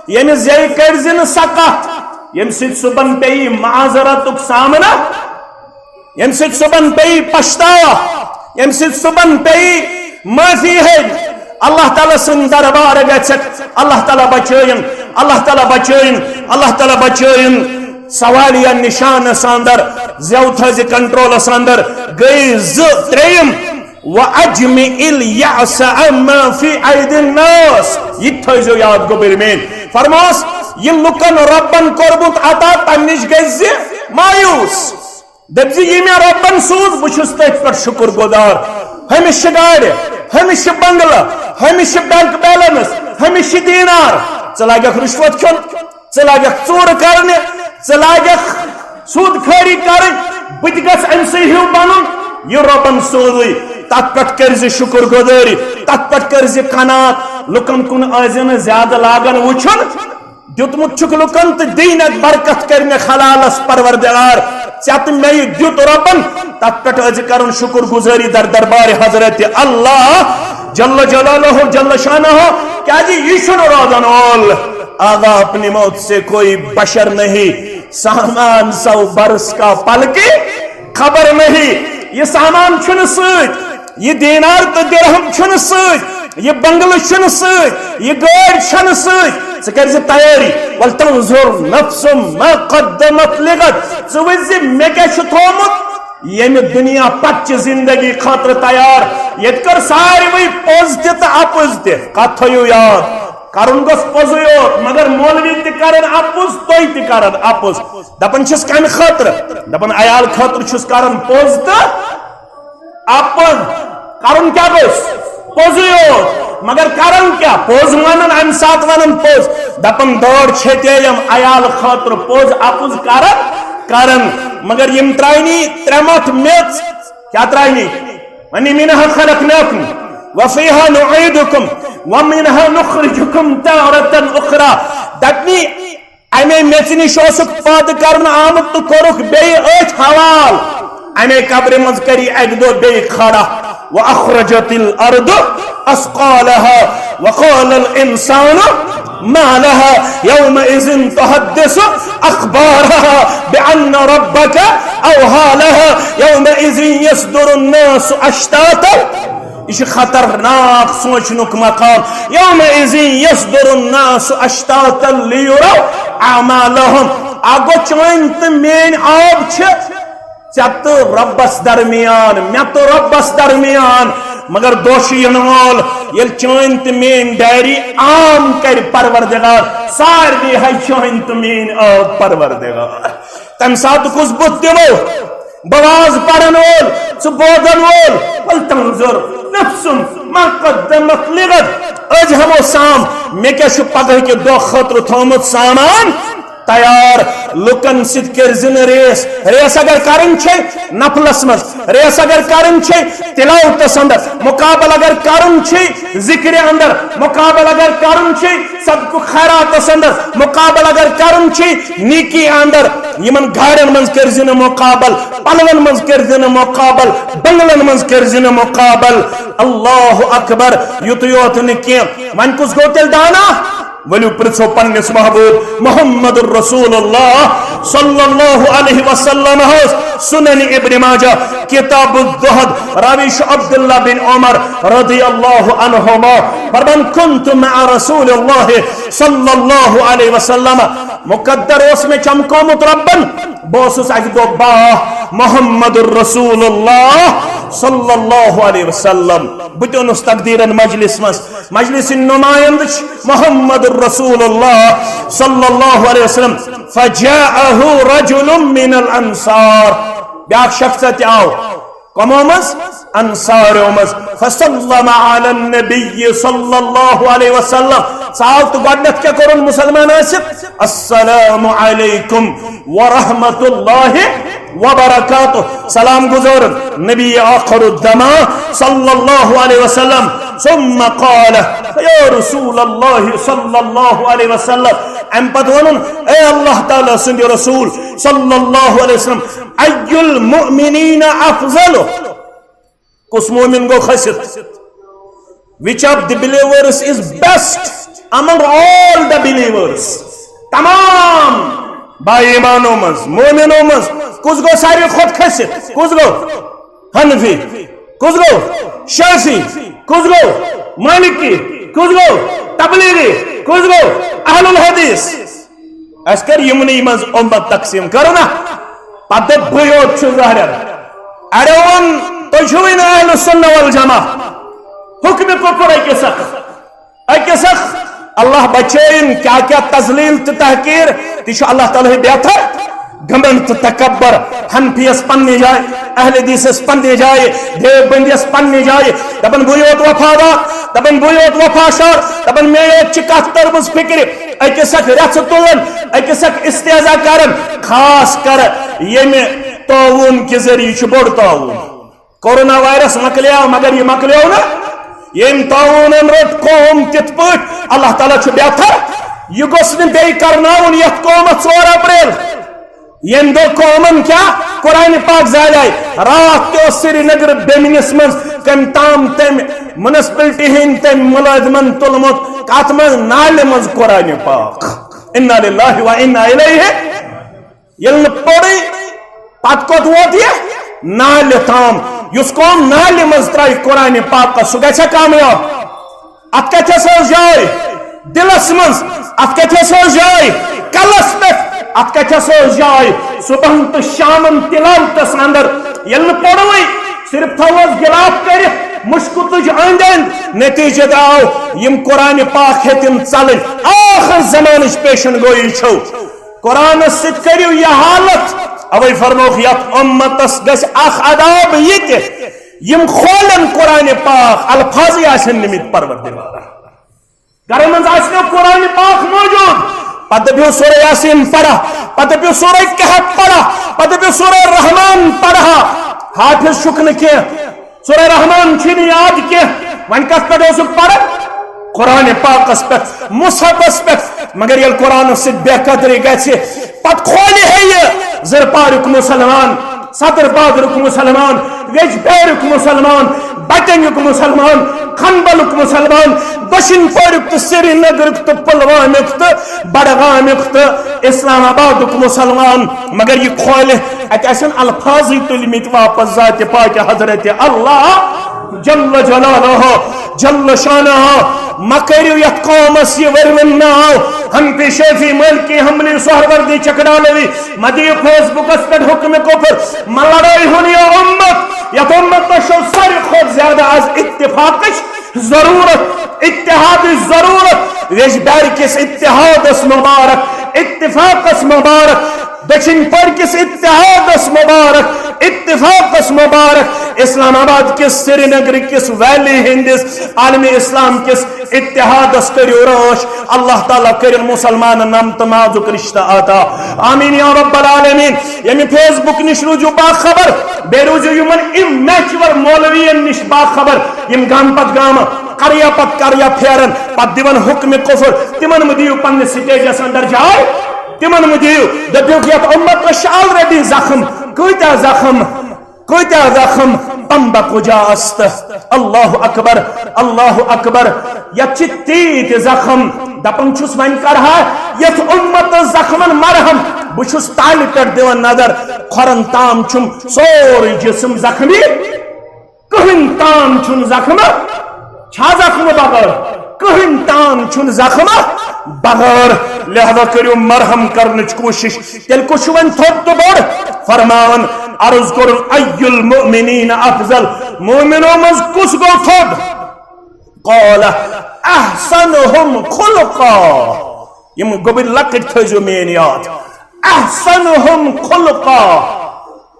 ییٚمہِ زیٚیہِ کٔڑۍ زِ نہٕ سۄ کتھ، ییٚمہِ سۭتۍ صُبحن پیٚیہِ معذرتُک سامنہٕ، ییٚمہِ سۭتۍ صُبحن پیٚیہِ پچھتاوا، ییٚمہِ سۭتۍ صُبحن پیٚیہِ معافی ہیٚنۍ۔ اللہ تعالیٰ سُنٛد دربار گژھکھ، اللہ تعالیٰ بچٲیِن، اللہ تعالیٰ بچٲیِن، اللہ تعالیٰ بچٲیِن۔ سوالیہ نشانس اندر زیو تھٲوزِ کنٹرولس اندر۔ گٔے زٕ، ترٛیٚیِم، وَأَجْمِعِ الْيَأْسَ عَمَّا فِي أَيْدِي النَّاسِ۔ یہِ تہِ تھٲیزیو یاد، گوٚبرۍ میٲنۍ۔ فرموس، یہِ لُکن رۄبن کوٚرمُت عطا، تمہِ نِش گژھِ زِ مایوس۔ دٔپۍ زِ یہِ مےٚ رۄبن سوٗز، بہٕ چھُس تٔتھۍ پٮ۪ٹھ شُکر گُزار۔ ہُمِس چھِ گاڑِ، ہُمِس چھِ بنگلہٕ، ہُمِس چھِ بینک بیلنس، ہُمِس چھِ دینار۔ ژٕ لگکھ رُشوت کھیوٚن؟ ژٕ لاگکھ ژوٗرٕ کرنہِ، ژٕ لاگکھ سود خٲری کرٕنۍ، بہٕ تہِ گژھٕ أمۍ سٕے ہیوٗ بنُن۔ یہِ رۄبن سوٗزٕے، تتھ پٮ۪ٹھ کٔرۍ زِ شُکر گُزٲری، تتھ پٮ۪ٹھ کٔرۍ زِ قناعت۔ لُکن کُن ٲسۍ زِ نہٕ زیادٕ لاگان وٕچھُن۔ دیُتمُت چھُکھ لُکن تہٕ دِینَکھ برکت، کٔرۍ مےٚ حلالس پروردگار۔ ژےٚ تہٕ مےٚ یہِ دیُت رۄبن، تتھ پٮ۪ٹھ ٲسۍ زِ کرُن شُکر گُزٲری در دربارِ حضرت اللہ جل جلالہ جل شانہ۔ کیازِ یہِ چھُنہٕ روزن وول۔ آگا اپنی موت سے کوئی بشر نہیں، سامان سو برس کا پل کی خبر نہیں۔ یہِ سامان چھُنہٕ سۭتۍ، یہِ دینار تہٕ درہم چھُنہٕ سۭتۍ، یہِ بنگلہٕ چھُنہٕ سۭتۍ، یہِ گٲڑۍ چھَنہٕ سۭتۍ۔ ژٕ کٔرۍ زِ تیٲری۔ ولتنظر نفس ما قدمت لغد۔ ژٕ وٕچھ زِ مےٚ کیٛاہ چھُ تھوٚومُت ییٚمہِ دُنیا پتہٕ چہِ زندگی خٲطرٕ تیار۔ ییٚتہِ کٔر ساروٕے پوٚز تہِ تہٕ اپُز تہِ۔ کتھ تھٲیِو یاد، کرُن گوٚژھ پوٚزُے یوت، مگر مولوی تہِ کرن اپُز، تُہۍ تہِ کرن اپُز۔ دپان چھِس کمہِ خٲطرٕ؟ دپان عیال خٲطرٕ چھُس کران پوٚز تہٕ اپُز۔ کرُن کیٛاہ گوٚژھ؟ پوٚزُے یوت۔ مگر کران کیٛاہ؟ پوٚز ونان، امہِ ساتہٕ ونان پوٚز۔ دپان دٲر چھیٚتے یم عیال خٲطرٕ پوٚز اپُز کران، کران۔ مگر یم ترٛاینی ترٛےٚ مٹھ میٚژ۔ کیٛاہ ترٛاینی؟ ونی منها خلقناكم وفيها نعيدكم ومنها نخرجكم تارة أخرى۔ دپنی، امے میژِ نِش اوسُکھ پٲدٕ کرنہٕ آمُت تہٕ کوٚرُکھ بیٚیہِ أتھۍ حوال۔ امے قبرِ منٛز کری اکہِ دۄہ بیٚیہِ کھڑا۔ وأخرجت الأرض أثقالها وقال الإنسان ما لها يومئذ تحدث أخبارها بأن ربك أوحى لها يومئذ يصدر الناس أشتاتا۔ یہِ چھُ خطرناک سونچنُک مقام۔ یومئذ یصدر الناس اشتاتا لیروا اعمالہم۔ اگو چٲنۍ تہٕ میٲنۍ آب چھِ ژےٚ تہٕ رۄبس درمیان، مےٚ تہٕ رۄبس درمیان۔ مگر دۄہ چھُ یِنہٕ وول، ییٚلہِ چٲنۍ تہٕ میٲنۍ ڈائری عام کرِ پروردگار، سارنٕے ہاے چٲنۍ تہٕ میٲنۍ آو پروردگار۔ تمہِ ساتہٕ کُس بُتھ دِمو؟ بہٕ واز پرن وول، ژٕ بوزن وول، ولتنظر نفس ما قدمت لغد۔ أزۍ ہٮ۪مو سام، مےٚ کیٛاہ چھُ پگہٕکہِ دۄہ خٲطرٕ تھوٚومُت سامان تیار۔ لُکن سۭتۍ کٔرۍ زِ نہٕ ریس۔ ریس اگر کرٕنۍ چھے نفلس منٛز، ریس اگر کرٕنۍ چھے تلاوتس اندر، مقابل اگر کرُن چھے ذکرِ اندر، مقابل اگر کرُن چھے صدقہ خیراتس اندر، مقابل اگر کرُن چھے نیکی اندر، یمن گاڑٮ۪ن منٛز کٔرۍ زِ نہٕ مقابل، پلون منٛز کٔرۍ زِ نہٕ مقابل، بنگلن منٛز کٔرۍ زِ نہٕ مقابل۔ اللہ اکبر۔ یُتُے یوت نہٕ کینٛہہ، وۄنۍ کُس گوٚو تیٚلہِ دانا؟ ؤلِو پرٛژھو پننِس محبوب محمد رسول اللہ صلی اللہ علیہ وسلم ہس۔ سنن ابن ماجہ، کتاب الزہد، راوی چھُ عبداللہ بن عمر رضی اللہ عنہما۔ فرمان، كنت مع رسول اللہ صلی اللہ علیہ وسلم، مقدر اوس مےٚ چمکومُت ربن، بہٕ اوسُس اکہِ دۄہ با محمد رسول اللہ صلی اللہ علیہ وسلم۔ بہٕ تہِ اوٚنُس تقدیرن مجلس منٛز، مجلس نمایند چھُ محمد رسول اللہ صلی اللہ علیہ وسلم۔ فجاءه رجل من الانصار، بیاکھ شخص تہِ آو۔ کمو منٛز؟ انصاریو منٛز۔ فسلم علی النبی صلی اللہ علیہ وسلم۔ ژاو تہٕ گۄڈنیتھ کیٛاہ کوٚرُن مسلمان ٲسِتھ؟ السلام علیکم ورحمۃ اللہ وبرکاتہ۔ سلام گزارن نبی آخر الزمان صلی اللہ علیہ وسلم۔ ثم قال، یا رسول اللہ صلی اللہ علیہ وسلم۔ امہِ پتہٕ ووٚنُن، اے اللہ تعالیٰ سٕنٛدِ رسول صلی اللہ علیہ وسلم، ای المؤمنین افضل؟ کُس مومن گوٚو کھٔسِتھ؟ Which of the believers is best among all the believers؟ تمام با ایمانو منٛز، مومنو منٛز کُس گوٚو ساروی کھۄتہٕ کھٔسِتھ؟ کُس گوٚو؟ حنفی۔ کُس گوٚو؟ شافعی۔ کُس گوٚو؟ مالکی۔ کُس گوٚو؟ تبلیغی۔ کُس گوٚو؟ اہل الحدیث۔ اسہِ کٔر یِمنٕے منٛز اُمت تقسیٖم، کٔرٕو نا؟ پتہٕ دوٚپ، بٕے یوت چھُس ظٲہِر۔ اَڑیو ووٚن، تُہۍ چھِوٕے نہٕ اہل السنہ والجماعہ۔ حکمِ کفر أکِس اکھ، أکِس اکھ۔ اللہ بچٲیِن، کیٛاہ کیٛاہ تذلیل تہٕ تحقیر، تہِ چھُ اللہ تعالیٰ ہٕے بہتر۔ گھمنڈ تہٕ تکبر، حنفیس پننہِ جایہِ، اہل حدیثس پننہِ جایہِ، دیوبندیس پننہِ جایہِ، دپان بٕے یوت وفادار، دپان بٕے یوت وفا شار، دپان مےٚ یوت چھِ کتھ تٔرمٕژ فکرِ۔ أکِس اکھ رژھٕ تُلان، أکِس اکھ استحضا کران، خاص کر ییٚمہِ طاعون کہِ ذٔریعہٕ چھُ بوٚڑ طاعون۔ کورونا وائرس مۄکلیو، مگر یہِ مۄکلیو نہٕ۔ ییٚمۍ طاعونن رٔٹ قوم تِتھ پٲٹھۍ، اللہ تعالیٰ چھُ بہتر۔ یہِ گوٚژھ نہٕ بیٚیہِ کرناوُن یتھ قومس ژور اپریل۔ ییٚمہِ دۄہ قومن کیا قرآن پاک زالے، راتھ تہِ اوس سرینگر بیمنِس منٛز کٔمۍ تام تٔمۍ میونسپلٹی ہٕنٛدۍ تٔمۍ مُلٲزمن تُلمُت کتھ منٛز، نالہِ منٛز قرآن پاک۔ انا للہ و انا الیہ۔ ییٚلہِ نہٕ پوٚرُے، پتہٕ کوٚت ووت یہِ؟ نالہِ تام۔ یُس قوم نالہِ منٛز ترٛایہِ قرآن پاکس، سُہ گژھِ کامیاب؟ اتھ کتھس ٲس جاے دلس منٛز، اتھ کتھس ٲس جاے کلس پٮ۪ٹھ، اتھ کتھس ٲس جاے صبحن تہٕ شامن تلاوتس اندر۔ ییٚلہِ نہٕ پوٚرُے، صرف تھووس گلاف کٔرِتھ مُشکُتٕج أنٛدۍ أنٛدۍ، نتیجہٕ درٛاو یِم قرآن پاک ہیٚتِن ژلٕنۍ۔ آخر زمانٕچ پیشن گویی چھو۔ قرآنس سۭتۍ کٔرِو یہِ حالت۔ اوے فرمووُکھ، یتھ اُمتس گژھِ اکھ عذاب یہِ تہِ، یِم کھولن قرآن پاک، الفاظٕے آسن نِمٕتۍ پروردگارن۔ گرن منٛز آسہِ نہٕ قرآن پاک موجود، پتہٕ دٔپِو سورہ یاسین پرا، پتہٕ دٔپِو سورہ کہف پرا، پتہٕ دٔپِو سورہ رحمان پرا۔ حافظ چھُکھ نہٕ کینٛہہ، سورہ رحمان چھُے نہٕ یاد کینٛہہ، وۄنۍ کتھ پٮ۪ٹھ اوسُکھ پران؟ قرآن پاکس پٮ۪ٹھ، مصحفس پٮ۪ٹھ۔ مگر ییٚلہِ قرآنس سۭتۍ بے قدری گژھِ، پتہٕ کھولہِ ہے یہِ زر پاریُک مسلمان، صدر بازرُک مسلمان، ویج بیرُک مسلمان، بٹنیُک مسلمان، کھنبلُک مسلمان، دٔچھِنۍ پوریُک تہٕ سرینگرُک تہٕ پلوامیُک تہٕ بڈگامیُک تہٕ اسلام آبادُک مسلمان۔ مگر یہِ کھولہِ، اتہِ آسن الفاظٕے تُلمٕتۍ واپس ذاتِ پاکِ حضرت اللہ جل جلالہ، جل شانہ۔ مہ کٔرِو یتھ قومس یہِ ؤرۍوُن ناو، حنفی شافعی مالکی حنبلی سہروردی چکڈالوی۔ مہ دِیِو فیس بُکس پٮ۪ٹھ حکمِ کفر، مہ لڑٲیہُن یہِ اُمت۔ یتھ امتس چھو ساروی کھۄتہٕ زیادٕ از اتفاقٕچ ضرورت، اتحادٕچ ضرورت۔ ویجبیارِ کِس اتحادس مبارک، اتفاقس مبارک، دچھن پورِ کِس اتحادس مبارک، اتفاقس مبارک، اسلام آباد کِس، سرینگر کِس، ویلی ہندس، عالم اسلام کِس اتحادس کٔرِو رٲچھ۔ اللہ تعالیٰ کٔرِن مسلمانن نمتہٕ مازُک رشتہٕ عطا۔ آمین یا رب العالمین۔ ییٚمہِ فیس بُک نِش روٗزِو باخبر، بیٚیہِ روٗزِو یِمن immature مولوین نِش باخبر، یِم گامہٕ پتہٕ گامہٕ، قریا پتہٕ قریا پھیرن، پتہٕ دِوان حکمِ کفر۔ تِمن مہٕ دِیِو پننِس سٹیجس اندر جاے، تِمن مہٕ دِیِو۔ دٔپِو یتھ امتس چھِ already زخم، کۭتیاہ زخم؟ کۭتیاہ زخم پمبہ کجا است؟ اللہ اکبر، اللہ اکبر۔ یتھ چھِ تیٖتۍ زخم۔ دپان چھُس وۄنۍ کرہا یتھ امتس زخمن مرہم۔ بہٕ چھُس تالہِ پٮ۪ٹھ دِوان نظر، کھۄرن تام چھُم سورُے جسم زخمی۔ کٕہٕنۍ تان چھُنہٕ زخمہٕ، چھا زخمہٕ بغٲر؟ کٕہٕنۍ تان چھُنہٕ زخمہٕ بغٲر۔ لہذا کٔرِو مرہم کرنٕچ کوٗشش۔ تیٚلہِ کُس چھُ وۄنۍ تھوٚد تہٕ بوٚڑ؟ فرماوان، عرض کوٚرُن، ای المؤمنین افضل، مومنو منٛز کُس گوٚو تھوٚد؟ قال، احسنہم خلقا۔ یِم گوٚبٕرۍ لۄکٕٹۍ تھٲیزیو میٲنۍ یاد۔ احسنہم خلقا۔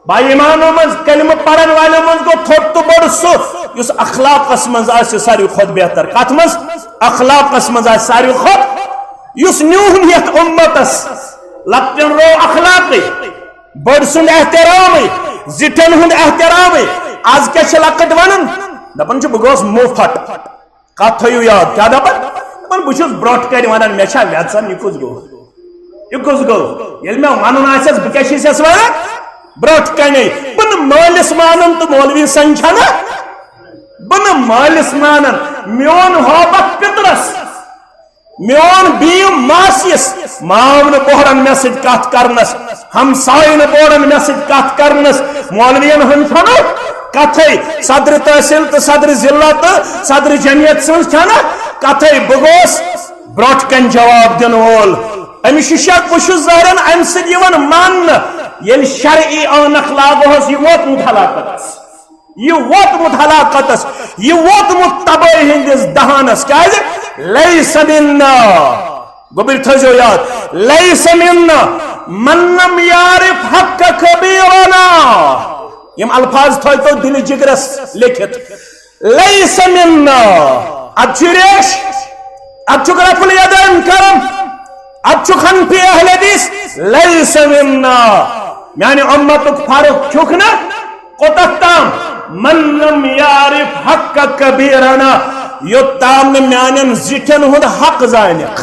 با ایمانو منٛز، کلمہٕ پرن والٮ۪و منٛز گوٚو تھوٚد تہٕ بوٚڑ سُہ یُس اخلاقس منٛز آسہِ ساروی کھۄتہٕ بہتر۔ کتھ منٛز؟ اخلاقس منٛز آسہِ ساروی کھۄتہٕ۔ یُس نیوٗہن یتھ امتس، لۄکٹٮ۪ن روو اخلاقٕے، بٔڑ سُنٛد احترامٕے، زِٹھٮ۪ن ہُنٛد احترامٕے۔ از کیٛاہ چھِ لۄکٕٹۍ ونان؟ دپان چھِ، بہٕ گوس مُفٹ۔ کتھ تھٲیِو یاد، کیٛاہ دپان؟ دپان، بہٕ چھُس برونٛٹھ کنہِ ونان، مےٚ چھا وٮ۪ژن، یہِ کُس گوٚو؟ یہِ کُس گوٚو؟ ییٚلہِ مےٚ ونُن آسٮ۪س، بہٕ کیٛاہ چھُس یس ونان؟ برونٛٹھ کنے۔ بہٕ نہٕ مٲلِس مانان تہٕ مولوی سنٛد چھنہٕ۔ بہٕ نہٕ مٲلِس مانان، میون ہوبت پِترس، میون بیم ماسیس، مام نہٕ بوہرن مےٚ سۭتۍ کتھ کرنس، ہمسایہِ نہٕ بوہرن مےٚ سۭتۍ کتھ کرنس، مولوین ہُنٛد چھنہٕ کتھے، صدر تحصیل تہٕ صدر ضلع تہٕ صدر جمعیت سٕنٛز چھنہٕ کتھے۔ بہٕ گوس برونٛٹھ کنہِ جواب دِنہٕ وول۔ أمِس چھُ شک، بہٕ چھُس ظٲہرن امہِ سۭتۍ یِوان ماننہٕ۔ ییٚلہِ شرعی ٲنکھ لاگہوس، یہِ ووتمُت ہلاکتس، یہِ ووتمُت ہلاکتس، یہِ ووتمُت تبٲہی ہٕنٛدِس دہانس۔ کیازِ؟ لیس منا۔ گوٚبٕرۍ تھٲیزیو یاد، لیس منا من لم یعرف حق کبیرنا۔ یِم الفاظ تھٲیتو دِلہِ جگرس لیکھِتھ۔ لیس منا۔ اتھ چھُ ریش، اتھ چھُ رفع الیدین کرُن، اتھ چھُ خنفی اہل حدیث۔ لیس منا۔ میانہِ امتُک فرد چھُکھ نہٕ۔ کوٚتتھ تام؟ من لم یعرف حق کبیرنا۔ یوٚت تام نہٕ میانٮ۪ن زِٹھٮ۪ن ہُنٛد حق زانکھ،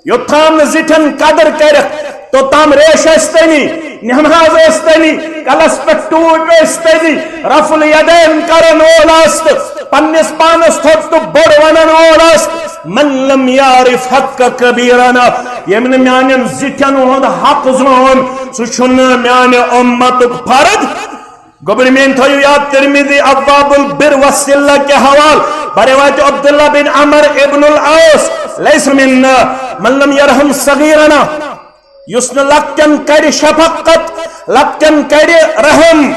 یوٚت تام نہٕ زِٹھٮ۪ن قدر کرکھ، توٚتام ریش ٲستنی، نماز ٲستنی، کلس پٮ۪ٹھ ٹوپۍ ٲستنی، رفع الیدین کرن وول آس تہٕ پننِس پانس تھوٚد تہٕ بوٚڑ ونن وول آس۔ من لم یعرف حق کبیرنا، ییٚمۍ نہٕ میانٮ۪ن زِٹھٮ۪ن ہُنٛد حق زون، سُہ چھُنہٕ میانہِ امتُک فرد۔ گوٚبٕرۍ میٲنۍ تھٲیِو یاد، ترمذی ابواب البر والصلہ کہِ حوالہٕ، بروایت عبداللہ بن عمر ابن العاص، لیس منا من لم یرحم صغیرنا، یُس نہٕ لۄکٹٮ۪ن کرِ شفقت، لۄکٹٮ۪ن کرِ رحم،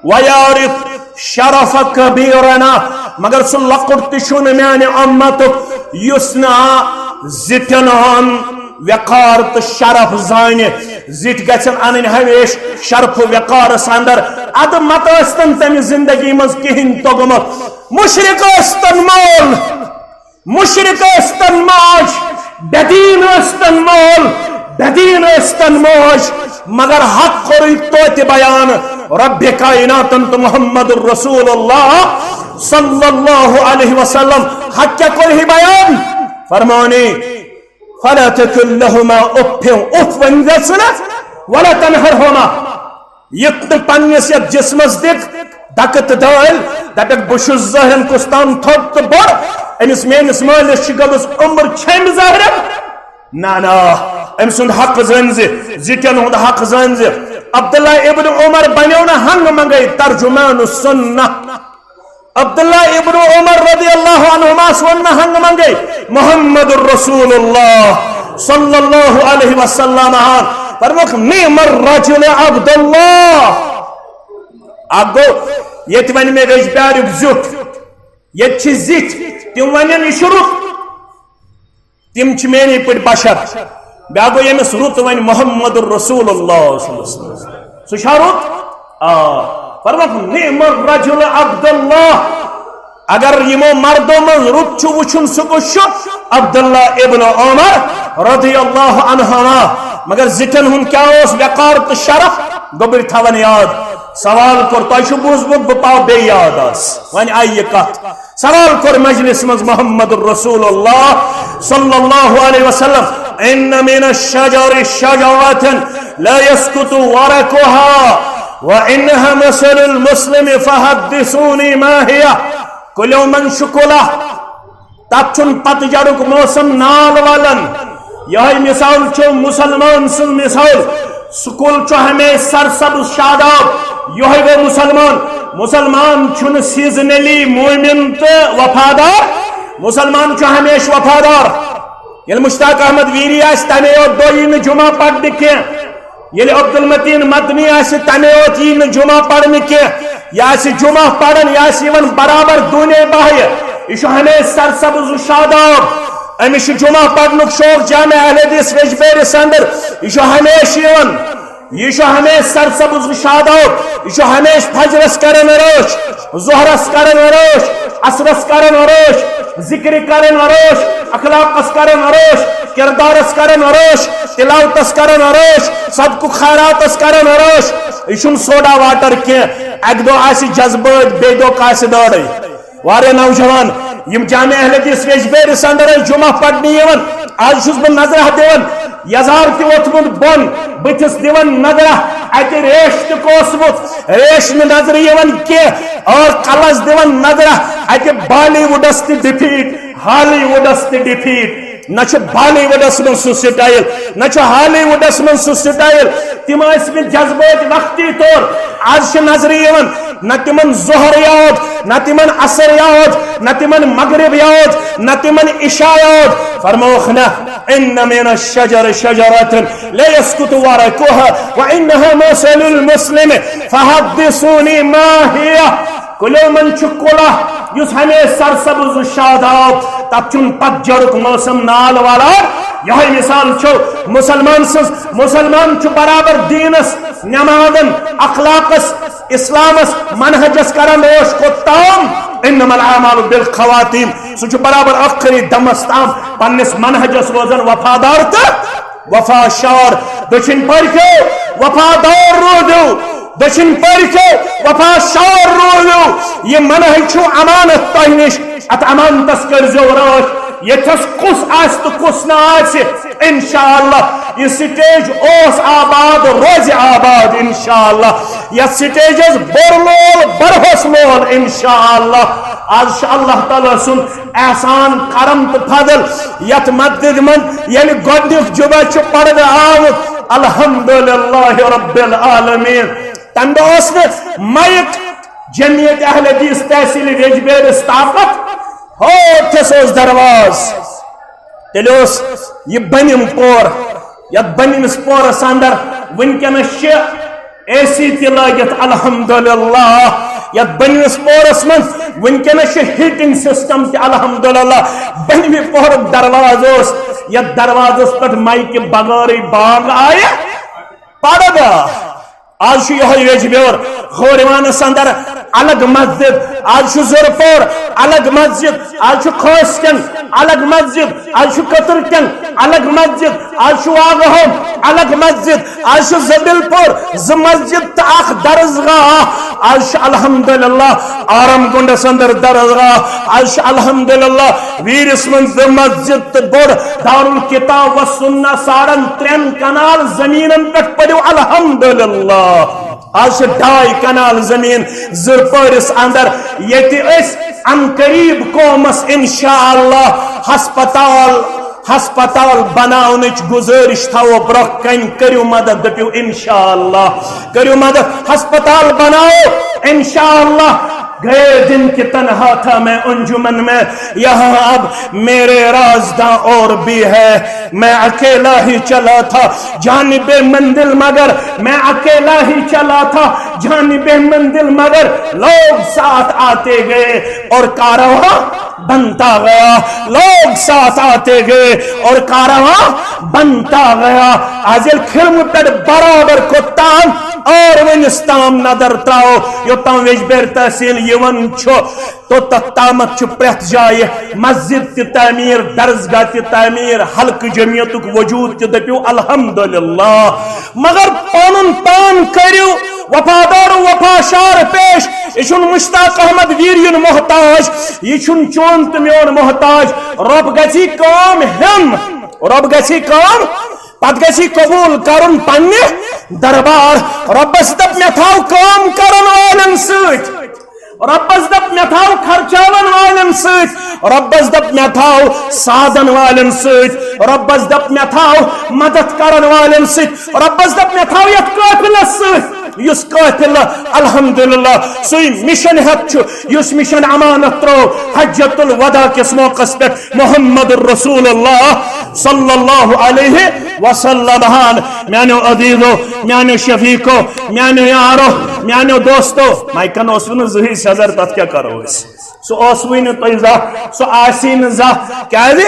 ویعرف شرف کبیرنا، مگر سُہ لۄکُٹ تہِ چھُنہٕ میانہِ امتُک یُس نہٕ زِٹھٮ۪ن ہُنٛد وقار تہٕ شرف زانہِ۔ زِٹھۍ گژھن انٕنۍ ہمیشہٕ شرف و وقارس اندر۔ ادٕ متہٕ ٲسۍتن تٔمِس زندگی منٛز کِہیٖنۍ توٚگمُت۔ مشرک ٲسۍتن مول، مشرک ٲسۍتن ماج، بے دین ٲسۍتن مول، بے دین ٲسۍتن ماج، مگر حق کوٚرُے توتہِ بیان۔ رب کائناتن تہٕ محمد رسول اللہ صلی اللہ علیہ وسلم، حق کیٛاہ کوٚرہے بیان؟ فرمانے، فلا تقل لهما اف، اف ؤنۍ زٮ۪س نہٕ، ولا تنهرهما، یُتھ نہٕ پننِس یتھ جسمس دِکھ دکہٕ تہٕ دٲلۍ، دپکھ، بہٕ چھُس ظٲہرن کُس تام تھوٚد تہٕ بوٚڑ، أمِس میٲنِس مٲلِس چھِ گٔمٕژ عمر چھیمہِ ظٲہرن۔ نہ، نہ، أمۍ سُنٛد حق زٲنۍ زِ، زِٹھٮ۪ن ہُنٛد حق زٲنۍ زِ۔ عبداللہ ابن عمر بنیو نہٕ ہنٛگہٕ منٛگے ترجمان السنہ۔ عبداللہ ابن عمر رضی اللہ عنہما ووٚن نہٕ ہنٛگہٕ منٛگے محمد رسول اللہ صلی اللہ علیہ وسلم ہن۔ فرموکھ، نعم الرجل عبداللہ۔ اکھ گوٚو ییٚتہِ وَنہِ مےٚ ویٚجبیٛارُک زیُٹھ، ییٚتہِ چھِ زِٹھۍ، تِم وَنن، "یہِ چھُ رُت۔" تِم چھِ میٛٲنی پٲٹھۍ بشر۔ بیٛاکھ گوٚو، ییٚمِس رُت وَنہِ محمد رسول اللہ صلی اللہ علیہ وسلم، سُہ چھا رُت؟ آ۔ فرمووُکھ، "نعم الرجل عبداللہ۔" اگر یِمو مردو منٛز رُت چھُ وٕچھُن، سُہ کُس چھُ؟ عبداللہ ابن عمر رضی اللہ عنہما۔ مگر زِٹھٮ۪ن ہُنٛد کیٛاہ اوس وقار تہٕ شرف؟ گوٚبٕرۍ تھاوان یاد۔ سوال کوٚر، تۄہہِ چھُ بوٗزمُت، بہٕ پاو بیٚیہِ یاد آز۔ وۄنۍ آیہِ یہِ کتھ۔ سوال کوٚر مجلس منٛز محمد رسول اللہ صلی اللہ علیہ وسلم، "ان من الشجر شجرة لا يسقط ورقها وانها مثل المسلم فحدثوني ما هي؟" کُلیو منٛز چھُ کُل اکھ، تتھ چھُنہٕ پتجھڑُک موسم نال والان۔ یہے مثال چھُ مسلمان سٕنٛز مثال۔ سُہ کُل چھُ ہمیشہِ سرسبز شاداب۔ یہے گوٚو مسلمان۔ مسلمان چھُنہٕ seasonally مومن تہٕ وفادار۔ مسلمان چھُ ہمیشہِ وفادار۔ ییٚلہِ مشتاق احمد ویری آسہِ، تمے یوت دۄہ یی نہٕ جمعہ پرنہِ کینٛہہ۔ ییٚلہِ عبدالمتین مدنی آسہِ، تمے یوت یی نہٕ جمعہ پرنہِ کینٛہہ۔ یہِ آسہِ جمعہ پران، یہِ آسہِ یِوان برابر دوٗنے باہہِ۔ یہِ چھُ ہمیشہِ سرسبز و شاداب۔ أمِس چھُ جمعہ پرنُک شوق۔ جامع اہل حدیث ویجبیرِس اندر یہِ چھُ ہمیشہِ یِوان۔ یہِ چھُ ہمیشہِ سرسبز و شاداب۔ یہِ چھُ ہمیشہِ فجرس کران رٲچھ، ظہرس کران رٲچھ، عصرس کران رٲچھ، ذکرِ کران رٲچھ، اخلاقس کران رٲچھ، کردارس کران رٲچھ، تلاوتس کران رٲچھ، صدقُک خیراتس کران رٲچھ۔ یہِ چھُنہٕ soda water کینٛہہ۔ اکہِ دۄہ آسہِ جذبٲتۍ، بیٚیہِ دۄہ کاسہِ دٲرٕے۔ واریاہ نوجوان یِم جامع اہل حدیث ویجبیرِس اندر ٲسۍ جمعہ پرنہِ یِوان، آز چھُس بہٕ نظرہ دِوان، یزار تہِ ووٚتھمُت بۄن، بٕتھِس دِوان نظرہ، اتہِ ریش تہِ کوسمُت، ریش نہٕ نظرِ یِوان کینٛہہ، اور کلس دِوان نظرہ، اتہِ بالی وُڈس تہِ ڈِفیٖٹ، ہالی وُڈس تہِ ڈِفیٖٹ۔ نہ چھُ بالی وُڈس منٛز سُہ سٹایل، نہ چھُ ہالی وُڈس منٛز سُہ سٹایل۔ تِم ٲسۍ مٕتۍ جذبٲتۍ وقتی طور، آز چھِ نظرِ یِوان نہ تِمن ظہر یاد، نہ تِمن عصر یاد، نہ تِمن مغرب یاد، نہ تِمن عشاء یاد۔ فرمووُکھ نہ، "ان من الشجر شجرة لا يسقط ورقها وانها مثل المسلم فحدثوني ما هي۔" کُلیو منٛز چھُ کُل اکھ یُس ہمیشہِ سرسبز و شاداب، تتھ چھُنہٕ پتجھڑُک موسم نال والان۔ یہے مثال چھُ مسلمان سٕنٛز۔ مسلمان چھُ برابر دینس، نمازن، اخلاقس، اسلامس، منہجس کران رٲچھ کوٚت تام؟ انما الاعمال بالخواتیم۔ سُہ چھُ برابر ٲخری دمس تام پننِس منہجس روزان وفادار تہٕ وفا شار۔ دٔچھِنۍ پٔرۍ کھیو، وفادار روٗدِو۔ دٔچھِنۍ پٔرۍ کھیو، وفا شار روٗدِو۔ یہِ منہج چھُ امانت تۄہہِ نِش، اتھ امانتس کٔرۍزیو رٲچھ۔ ییٚتھس کُس آسہِ تہٕ کُس نہٕ آسہِ، انشاءاللہ یہِ سٹیج اوس آباد، روزِ آباد انشاءاللہ۔ یتھ سٹیجس بوٚر لول، برہوس مول انشاءاللہ۔ آز چھُ اللہ تعالیٰ سُنٛد احسان، کرم تہٕ فضل۔ یتھ مسجد منٛز ییٚلہِ گۄڈنیُک جمعہ چھُ پرنہٕ آمُت، الحمدللہ رب العالمین، تمہِ دۄہ اوس نہٕ مایک جمعیت اہل حدیث تحصیل ویجبیرس طاقت، ہوتھس اوس درواز۔ تیٚلہِ اوس یہِ بٔنِم پور، یتھ بٔنِمِس پورس اندر وٕنکیٚنس چھِ اے سی تہِ لٲگِتھ، الحمدللہ۔ یتھ بٔنِمِس پورس منٛز وٕنکیٚنس چھُ heating system تہِ، الحمدللہ۔ بٔنمہِ پورُک دروازٕ اوس، یتھ دروازس پٮ۪ٹھ مایکہِ بغٲرٕے بانگ آیہِ پرنہٕ۔ آز چھُ یِہوٚے ویجبیور۔ ہورِوانس اندر الگ مسجد، آز چھُ زُرپور الگ مسجد، آز چھُ کھوسکن الگ مسجد، آز چھُ کترکن الگ مسجد، آز چھُ واگہوم الگ مسجد، آز چھُ زبیل پور زٕ مسجد تہٕ اکھ درسگاہ۔ آز چھُ الحمدللہ آرم گنڈس اندر درسگاہ، آز چھُ الحمدللہ ویرس منٛز زٕ مسجد تہٕ بوٚڑ دارالکتاب و سنہ۔ ساڑن ترٛٮ۪ن کنال زمینن پٮ۪ٹھ پٔرِو الحمدللہ۔ آز چھِ ڈاے کنال زمین زرپٲرِس اندر، ییٚتہِ أسۍ ان قریب قومس انشاءاللہ ہسپتال، ہسپتال بناونٕچ گزٲرِش تھاوو برٛونٛہہ کنہِ۔ کٔرِو مدد، دٔپِو انشاءاللہ، کٔرِو مدد، ہسپتال بناوو انشاءاللہ۔ گئے دن کہ تنہا تھا میں انجمن میں، یہاں اب میرے رازداں اور بھی ہے۔ میں اکیلا ہی چلا تھا جانب منزل مگر، میں اکیلا ہی چلا تھا جانب منزل مگر، لوگ ساتھ آتے گئے اور کارواں بنتا گیا، لوگ ساتھ آتے گئے اور کارواں بنتا گیا۔ از ییٚلہِ کھِرمہٕ پٮ۪ٹھ برابر کوٚت تام اور ونس تام نظر تراو، یوٚتام ویجبیر تحصیل یِوان چھُ، توٚتتھ تامتھ چھُ پرٛٮ۪تھ جایہِ مسجد تہِ تعمیٖر، درسگاہ تہِ تعمیٖر، حلقہٕ جمعیتُک وجود تہِ، دٔپِو الحمدللہ۔ مگر پنُن پان کٔرِو وفادار و وفاشار پیش۔ یہِ چھُنہٕ مشتاق احمد ویری یُن محتاج، یہِ چھُنہٕ چون تہٕ میون محتاج۔ رۄب گژھی کٲم ہٮ۪ن، رۄب گژھی کٲم، پتہٕ گژھی قبول کرُن پننہِ دربار۔ رۄبس دپ مےٚ تھاو کٲم کرن والٮ۪ن سۭتۍ، رۄبس دپ مےٚ تھاو خرچاون والٮ۪ن سۭتۍ، رۄبس دپ مےٚ تھاو سادن والٮ۪ن سۭتۍ، رۄبس دپ مےٚ تھاو مدد کرن والٮ۪ن سۭتۍ، رۄبس دپ مےٚ تھاو یتھ قٲفلس سۭتۍ، یُس قٲفلہٕ الحمدللہ سُے مشن ہٮ۪تھ چھُ، یُس مشن امانت ترٲو حجۃ الوداع کِس موقعس پٮ۪ٹھ محمد رسول اللہ صلی اللہ علیہ وسلم ہن۔ میانیو عزیزو، میانیو شفیقو، میانیو یارو، میانیو دوستو، مایکن اوس نہٕ زٕہٕے سیزر، تتھ کیٛاہ کرو أسۍ؟ سُہ اوسوٕے نہٕ تۄہہِ زانٛہہ، سُہ آسی نہٕ زانٛہہ۔ کیٛازِ؟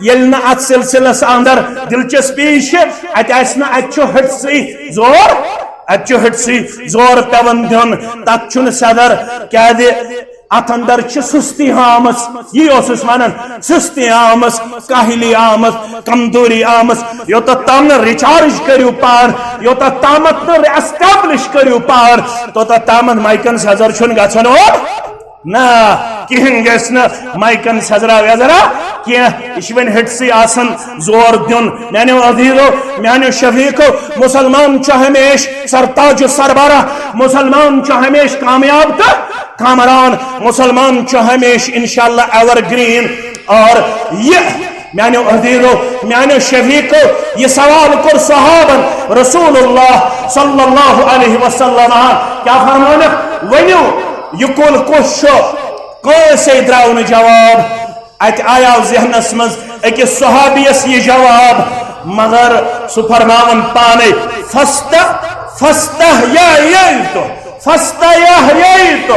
ییٚلہِ نہٕ اتھ سلسلس اندر دلچسپی چھِ، اتہِ آسہِ نہٕ، اتہِ چھُ ہٹسٕے زور، اتہِ چھُ ہٹسٕے زور پٮ۪وان دیُن، تتھ چھُنہٕ سیزر۔ کیٛازِ؟ اتھ اندر چھِ سستی آمٕژ، یی اوسُس ونان، سستی آمٕژ، کاہلی آمٕژ، کمزوری آمٕژ۔ یوٚتتھ تام نہٕ ریچارج کٔرِو پان، یوٚتتھ تامتھ نہٕ ریسٹیبلش کٔرِو پان، توٚتتھ تامتھ مایکن سیزر چھُنہٕ گژھان اورٕ۔ نہ، کِہیٖنۍ گژھِ نہٕ مایکن سیزرا ویزرا کینٛہہ۔ یہِ چھُ وۄنۍ ہٹسٕے آسان زور دیُن۔ میانیو عزیزو، میانیو شفیقو، مسلمان چھُ ہمیشہِ سرتاج و سربراہ، مسلمان چھُ ہمیشہِ کامیاب تہٕ کامران، مسلمان چھُ ہمیشہِ انشاءاللہ ایور گرین۔ اور یہ میانیو عزیزو، میانیو شفیقو، یہ سوال کوٚر صحابن رسول اللہ صلی اللہ علیہ وسلم۔ کیا فرمونکھ؟ ؤنِو، یہ کُل کُس چھُ؟ کٲنٛسے درٛاو نہٕ جواب۔ اتہِ آیاو ذہنس منٛز أکِس صحابیس یہِ جواب، مگر سُہ فرماوان پانے، فست، فستحییت، فستحییت،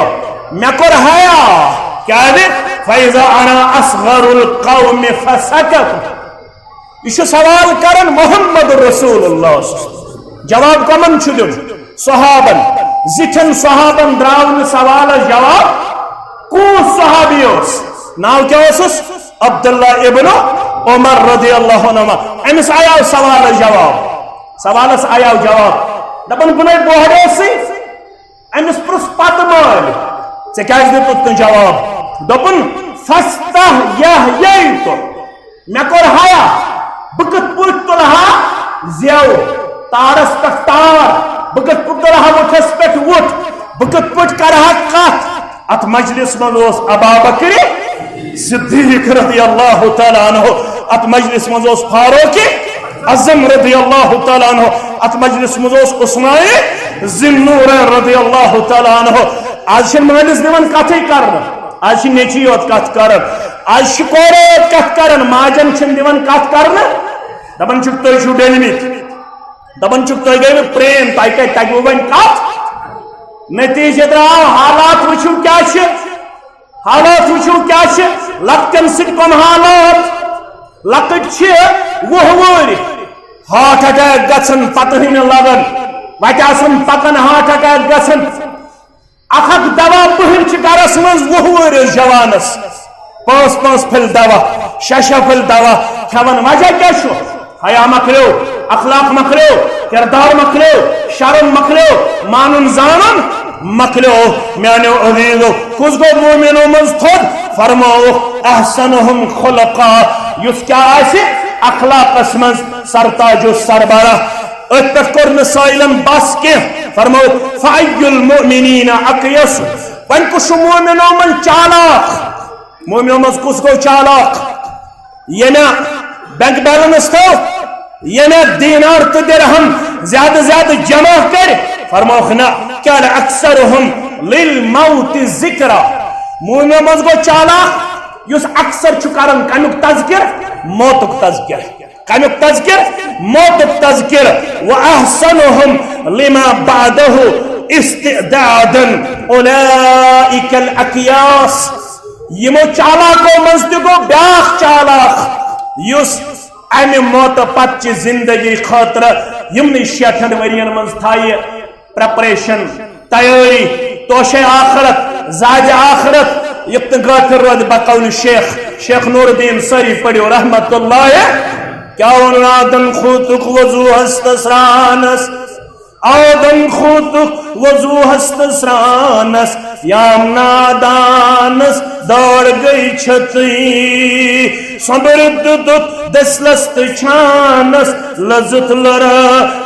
مےٚ کوٚر حیا۔ کیٛازِ؟ فَإِذَا أَنَا أَصْغَرُ الْقَوْمِ فَسَكَتُوا۔ یہِ چھُ سوال کران محمد رسول اللہ۔ جواب کمن چھُ دیُن؟ صحابن۔ زِٹھٮ۪ن صحابن درٛاو نہٕ سوالس جواب۔ کُس صحابی اوس؟ ناو کیٛاہ اوسُس؟ عبداللہ ابن عمر رضی اللہ عنہما۔ أمِس آیاو سوالس جواب۔ سوالس آیاو جواب۔ دپان، بہٕ نے بوہڑیسٕے۔ أمِس پرُژھ پتہٕ مٲلۍ، "ژےٚ کیٛازِ دیُتُتھ نہٕ جواب؟" دوٚپُن، "فستحییت، مےٚ کوٚر حیا، بہٕ کِتھ پٲٹھۍ تُلہٕ ہا زٮ۪و، تارس پٮ۪ٹھ تار، بہٕ کِتھ پٲٹھۍ تُلہٕ ہا وُٹھس پٮ۪ٹھ وُٹھ، بہٕ کِتھ پٲٹھۍ کرٕ ہا کتھ؟" اتھ مجلس منٛز اوس ابا بکر صدیق رضی اللہ تعالیٰ عنہ، اتھ مجلس منٛز اوس فاروق اعظم رضی اللہ تعالیٰ عنہ، اتھ مجلس منٛز اوس عثمان ذی النورین رضی اللہ تعالیٰ عنہ۔ آز چھِ مٲلِس دِوان کتھٕے کرنہٕ، آز چھِ نیٚچی یوت کتھ کران، آز چھِ کورے یوت کتھ کران، ماجن چھِنہٕ دِوان کتھ کرنہٕ۔ دپان چھِکھ، "تُہۍ چھِو ڈٔلمٕتۍ"، دپان چھِکھ، "تُہۍ گٔیوٕ پرٛیم، تۄہہِ کتہِ تگوٕ وۄنۍ کتھ؟" نتیجہ درٛاو، حالات وٕچھِو کیٛاہ چھِ۔ حالات وٕچھِو کیٛاہ چھِ، لۄکٹٮ۪ن سۭتۍ کۄم حالات۔ لۄکٕٹۍ چھِ وُہ وُہٕرۍ، ہارٹ اٹیک گژھان، پتہٕے نہٕ لگان، وتہِ آسان پکان، ہارٹ اٹیک گژھان۔ اکھ اکھ دوا پٔہٕرۍ چھِ گرس منٛز وُہ وُہٕرِس جوانس، پانٛژھ پانٛژھ پھٔلۍ دوا، شےٚ شےٚ پھٔلۍ دوا کھٮ۪وان۔ وجہ کیٛاہ چھُ؟ حیا مۄکلیو، اخلاق مۄکلیو، کردار مۄکلیو، شرم مۄکلیو، مانُن زانُن مۄکلیو۔ میانیو عزیزو، کُس گوٚو مومنو منٛز تھوٚد؟ فرمووُکھ، احسنہم خلقا، یُس کیٛاہ آسہِ اخلاقس منٛز سرتاج و سربراہ۔ أتھۍ پٮ۪ٹھ کوٚر نہٕ سٲیلن بس کینٛہہ، فرمووُکھ، فأی المؤمنین اکیس، وۄنۍ کُس چھُ مومنو منٛز چالاک؟ مومنو منٛز کُس گوٚو چالاک؟ ییٚمہِ بینک بیلنس تھٲو، ییٚمہِ دینار تہٕ درہم زیادٕ زیادٕ جمع کٔرۍ، فرمووُکھ نہ، کیٛاہ نہٕ اکثرہم للموت ذکرا۔ مومنو منٛز گوٚو چالاک یُس اکثر چھُ کران کمیُک تذکر؟ موتُک تذکر۔ کمیُک تذکر؟ موتُک تذکر۔ واحسنهم لما بعده استعدادا اولئک الاکیاس۔ یِمو چالاکو منٛز تہِ گوٚو بیٛاکھ چالاک یُس امہِ موتہٕ پتہٕ چہِ زندگی خٲطرٕ یِمنٕے شیٹھن ؤرین منٛز تھایہِ پریپریشن، تیٲری، توشے آخرت، زادِ آخرت، یُتھ نہٕ غٲفِل روزِ بقول شیخ، شیخ نور الدین سٲری پٔرِو رحمت اللہ۔ کیا ووٚن آدم خوتک وضوہس تہٕ سرانس؟ آدم خوتک وضوہس تہٕ سرانس، یام نادانس دٲر گٔے چھتٕے۔ سۄمبرِتھ دیُتُتھ دٔسلس تہٕ چھانس، لٔزٕتھ لٔر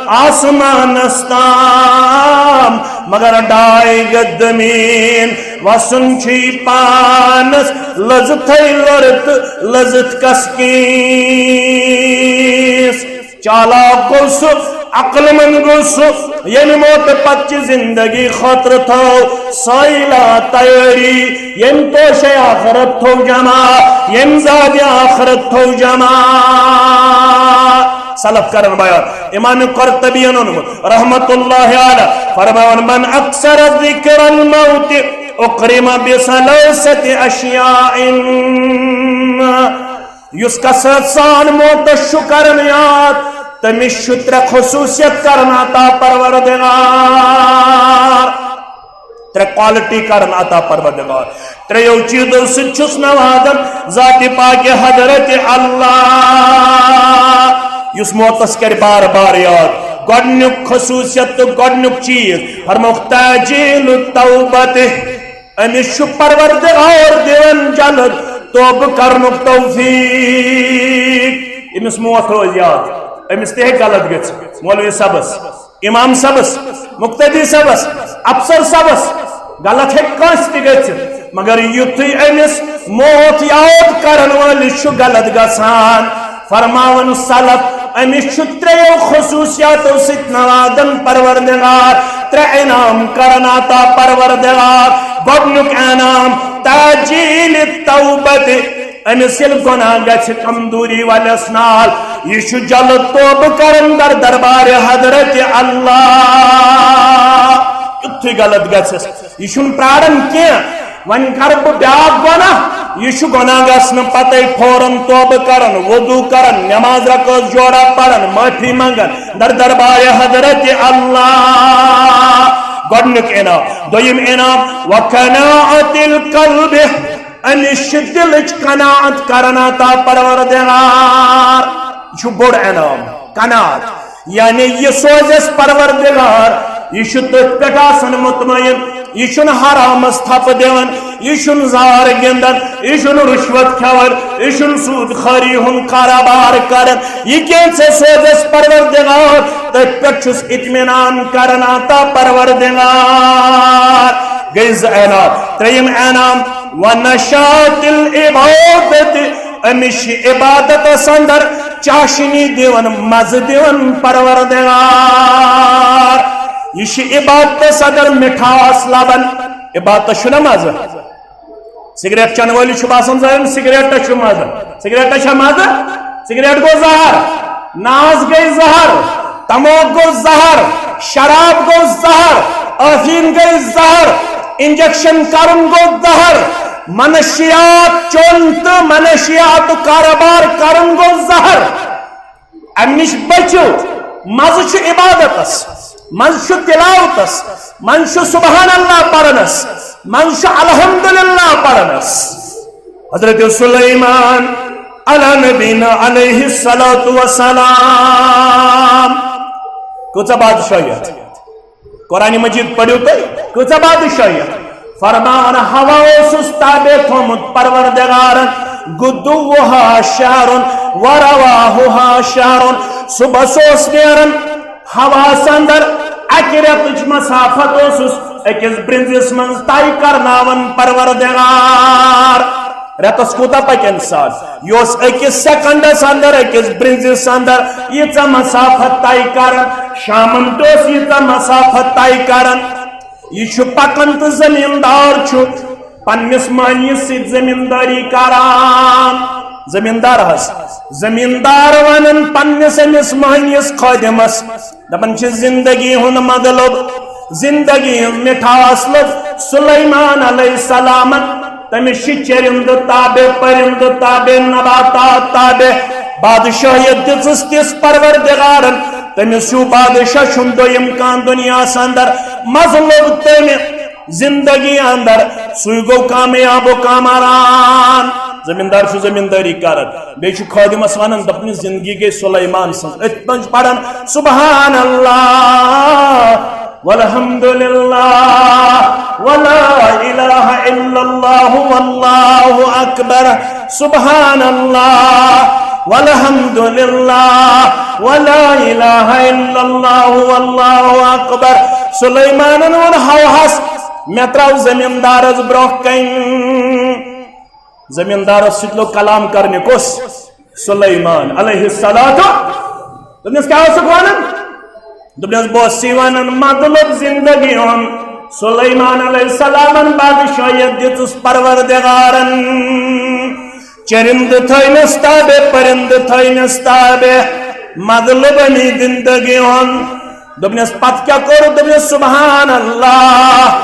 آسمانس تام۔ مگر ڈاے گٔد میٖن وسُن چھُے پانس، لٔزٕتھے لٔر تہٕ لٔزٕتھ کس کِس۔ چالاک گوٚو سُہ، عقل مند گوٚو سُہ، ییٚمہِ موتہٕ پتہٕ چہِ زندگی خٲطرٕ تھٲو سٲیلا تیٲری، ییٚمہِ توشے آخرت تھوٚو جمع، ییٚمہِ زادِ آخرت تھوٚو جمع۔ سلف کرن بیان، امام قرطبین اوٚنمُت رحمت اللہ علیہ فرماوان، من اکثر ذکر الموت اکرم بثلاثة اشیاء۔ یُس کثرت سان موتس چھُ کران یاد، تٔمِس چھُ ترٛےٚ خصوٗصیت کران عطا پروردگار۔ ترٛےٚ کوالٹی کران عطا پروردگار۔ ترٛیٚیو چیٖزو سۭتۍ چھُس نوازان ذاتِ پاکِ حضرت اللہ، یُس موتس کرِ بار بار یاد۔ گۄڈٕنیُک خصوٗصیت تہٕ گۄڈٕنیُک چیٖز فرمووُکھ تعجیل توبتِ۔ أمِس چھُ پروردگار دِوان جلد توبہٕ کرنُک توفیق۔ أمِس موت روزِ یاد، أمِس تہِ ہیٚکہِ غلط گٔژھِتھ۔ مولوی صٲبس، امام صٲبس، مقتدی صٲبس، افسر صٲبس، غلط ہیٚکہِ کٲنٛسہِ تہِ گٔژھِتھ، مگر یُتھُے أمِس موت یاد کرن وٲلِس چھُ غلط گژھان، فرماوان سلف، أمِس چھُ ترٛیٚیو خصوٗصیاتو سۭتۍ نوازان پروردگار، ترٛےٚ انعام کران عطا پروردگار۔ گۄڈٕنیُک انعام تعجیل توبتِ، أمِس ییٚلہِ گۄناہ گژھِ کمزوری والٮ۪س نال، یہِ چھُ جلد توبہٕ کران در دربارِ حضرت اللہ۔ یُتھُے غلط گژھٮ۪س، یہِ چھُنہٕ پراران کینٛہہ۔ وۄنۍ کرٕ بہٕ بیٛاکھ گۄناہ، یہِ چھُ گۄناہ گژھنہٕ پتے فوراً توبہٕ کران، وضو کران، نماز رکٲژ جوڑا پران، معٲفی منگان در دربارِ حضرت اللہ۔ گۄڈٕنیُک انعام۔ دوٚیِم انعام، وقناعت القلب، أمِس چھِ دِلٕچ قناعت کران عطا پروردگار۔ یہِ چھُ بوٚڑ انعام، قناعت۔ یعنی یہِ سوزٮ۪س پروردگار، یہِ چھُ تٔتھۍ پٮ۪ٹھ آسان مطمئن، یہِ چھُنہٕ حرامس تھپہٕ دِوان، یہِ چھُنہٕ زار گِنٛدان، یہِ چھُنہٕ رُشوت کھٮ۪وان، یہِ چھُنہٕ سوٗد خٲری ہُنٛد کارٕبار کران۔ یہِ کینٛژھا سوزٮ۪س پروردگار، تٔتھۍ پٮ۪ٹھ چھُس اطمینان کران عطا پروردگار۔ گٔے زٕ انعام۔ ترٛیٚیِم انعام، ونشاط العبادت، أمِس چھِ عبادتس اندر چاشنی دِوان، مزٕ دِوان پروردگار۔ یہِ چھِ عبادتس اندر مِٹھاس لبان۔ عبادتس چھُنہ مزٕ؟ سگریٹ چٮ۪نہٕ وٲلِس چھُ باسان زن سگریٹس چھُ مزٕ۔ سگریٹس چھا مزٕ؟ سگریٹ گوٚو زہر، ناز گٔے زہر، تموک گوٚو زہر، شراب گوٚو زہر، افیٖم گٔے زہر، انجیکشن کرُن گوٚو زہر، منشیات چوٚن تہٕ منشیات کارٕبار کرُن گوٚو زہر۔ امہِ نِش بٔچِو۔ مزٕ چھُ عبادتس، مزٕ چھُ تلاوتس، مزٕ چھُ سبحان اللہ پرنس، مزٕ چھُ الحمدللہ پرنس۔ حضرت سلیمان علی نبینا علیہ الصلوۃ والسلام۔ کۭژاہ بادشاہیت۔ قرآن مجید پٔرِو تُہۍ، کۭژاہ بادشاہیت۔ فرمان ہوا اوسُس تابع تھومُت پروردگارن، غدوہا شہرن ورواہا شہرن۔ صبحس اوس نیران ہواہس اندر اکہِ رٮ۪تٕچ مسافت اوسُس أکِس برنزِس منٛز طے کرناوان پروردگار۔ رٮ۪تس کوٗتاہ پکہِ انسان؟ یہِ اوس أکِس سیکنڈس اندر، أکِس برنزِس اندر ییٖژاہ مسافت طے کران۔ شامن تہِ اوس ییٖژاہ مسافت طے کران۔ یہِ چھُ پکان تہٕ زمیٖندار چھُ پننِس مٔہنِوِس سۭتۍ زمیٖندٲری کران۔ زمیٖندار حظ، زمیٖندار ونان پننِس أمِس مٔہنِوِس خٲدِمس، دپان چھِ زندگی ہُنٛد مطلب، زندگی ہُنٛد مِٹھاس لوٚب سلیمان علیہ السلامن۔ تٔمِس چھِ چرندٕ تابع، پرندٕ تابع، نباتات تابع۔ بادشاہیت دِژٕس تِژھ پروردگارن، تٔمِس ہیوٗ بادشاہ چھُنہٕ دوٚیِم کانٛہہ دُنیاہس اندر۔ مزٕ لوٚب تٔمۍ زندگی اندر، سُے گوٚو کامیاب و کامران۔ زمیٖندار چھُ زمیٖندٲری کران، بیٚیہِ چھُ خٲدِمس ونان، دپان، زندگی گٔے سلیمان سٕنٛز۔ أتھۍ منٛز چھُ پران، سبحان اللہ، والحمد للہ، ولا الہ الا اللہ، واللہ اکبر، سبحان اللہ، والحمد للہ، ولا الہ الا اللہ، واللہ اکبر۔ سلیمانن ووٚن ہوہس، مےٚ ترٛاو زمیٖندارس برونٛہہ کنہِ۔ زمیٖندارس سۭتۍ لوٚگ کلام کرنہِ کُس؟ سلیمان علیہ الصلوۃ۔ دوٚپنس، کیٛاہ اوسُکھ ونان؟ دوٚپنس، بہٕ اوسُس یہِ ونان، مطلب زندگی ہُنٛد، سلیمان علیہ السلامن بادشاہیت دِژٕس پروردگارن۔ چرندٕ تھٲینس تابع، پرندٕ تھٲینس تابع، مطلب امی زندگی ہُنٛد۔ دوٚپنس، پتہٕ کیٛاہ کوٚر؟ دوٚپنس، سبحان اللہ،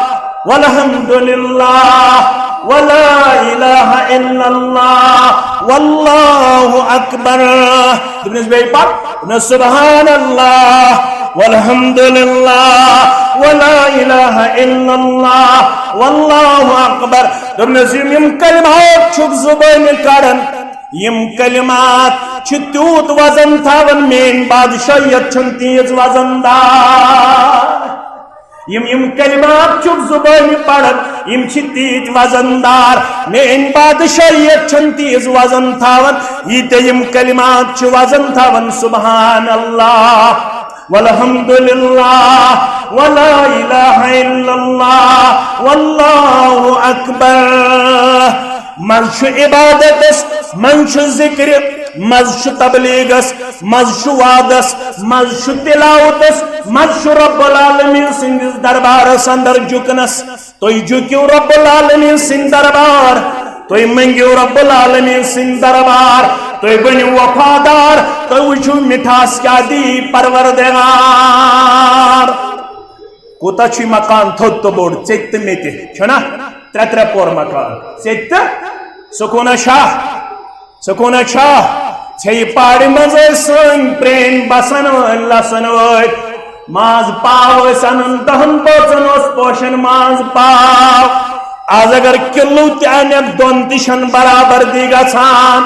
والحمد للہ، ولا الہ الا اللہ، واللہ اکبر۔ دوٚپنس، بیٚیہِ پتہٕ؟ دوٚپنس، سبحان اللہ، والحمد للہ، ولا الہ الا اللہ، واللہ اکبر۔ دوٚپنس، یِم، یِم کلمات چھُکھ زُبٲنہِ کڑان، یِم کلمات چھِ تیوٗت وزن تھاوان، میٲنۍ بادشاہیت چھَنہٕ تیٖژ وزن دار۔ یِم، یِم کلمات چھُکھ زُبٲنہِ پران، یِم چھِ تیٖتۍ وزن دار۔ میٲنۍ بادشاہیت چھَنہٕ تیٖژ وزن تھاوان، ییٖتیٛاہ یِم کلمات چھِ وزن تھاوان۔ سبحان اللہ، والحمد للہ، ولا الہ الا اللہ، واللہ اکبر۔ مزٕ چھُ عبادتس، مزٕ چھُ ذکرِ، مزٕ چھُ تبلیغس، مزٕ چھُ وعدس، مزٕ چھُ تلاوتس، مزٕ چھُ رب العالمین سٕنٛدِس دربارس اندر جُکنس۔ تُہۍ جُکِو رب العالمین سٕنٛدِ دربار، تُہۍ مٔنگِو رب العالمین سٕنٛدِ دربار، تُہۍ بٔنِو وفادار، تُہۍ وٕچھِو مِٹھاس کیٛاہ دی پروردگار۔ کوٗتاہ چھُ یہِ مکان تھوٚد تہٕ بوٚڑ، ژےٚ تہِ تہٕ مےٚ تہِ، چھُنا؟ ترٛےٚ ترٛےٚ پور مکان، ژےٚ تہِ تہٕ سکوٗنہ شاہ۔ سکوٗنہ چھا؟ ژھیٚیہِ پہاڑِ منٛز ٲسۍ سٲنۍ پرٛٲنۍ بسن وٲلۍ، لسن وٲلۍ۔ ماز پاو ٲسۍ انان، دہن بٲژن اوس پوشان ماز پاو۔ از اگر کِلوٗ تہِ انکھ، دۄن تہِ چھَنہٕ برابردی گژھان۔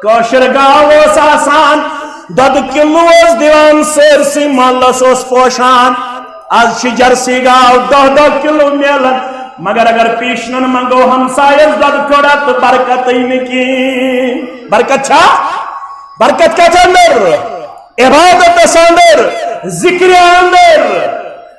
کٲشِر گاو ٲس آسان، دۄدٕ کِلوٗ اوس دِوان، سٲرسٕے محلس اوس پوشان۔ از چھِ جرسی گاو دَہ دَہ کِلوٗ میلان، مگر اگر پیشنن منٛگو ہمسایس دۄدٕ کھوڑا تہٕ برکتٕے نہٕ کِہیٖنۍ۔ برکت چھا؟ برکت کتھ اندر؟ عبادتس اندر، ذکرِ اندر۔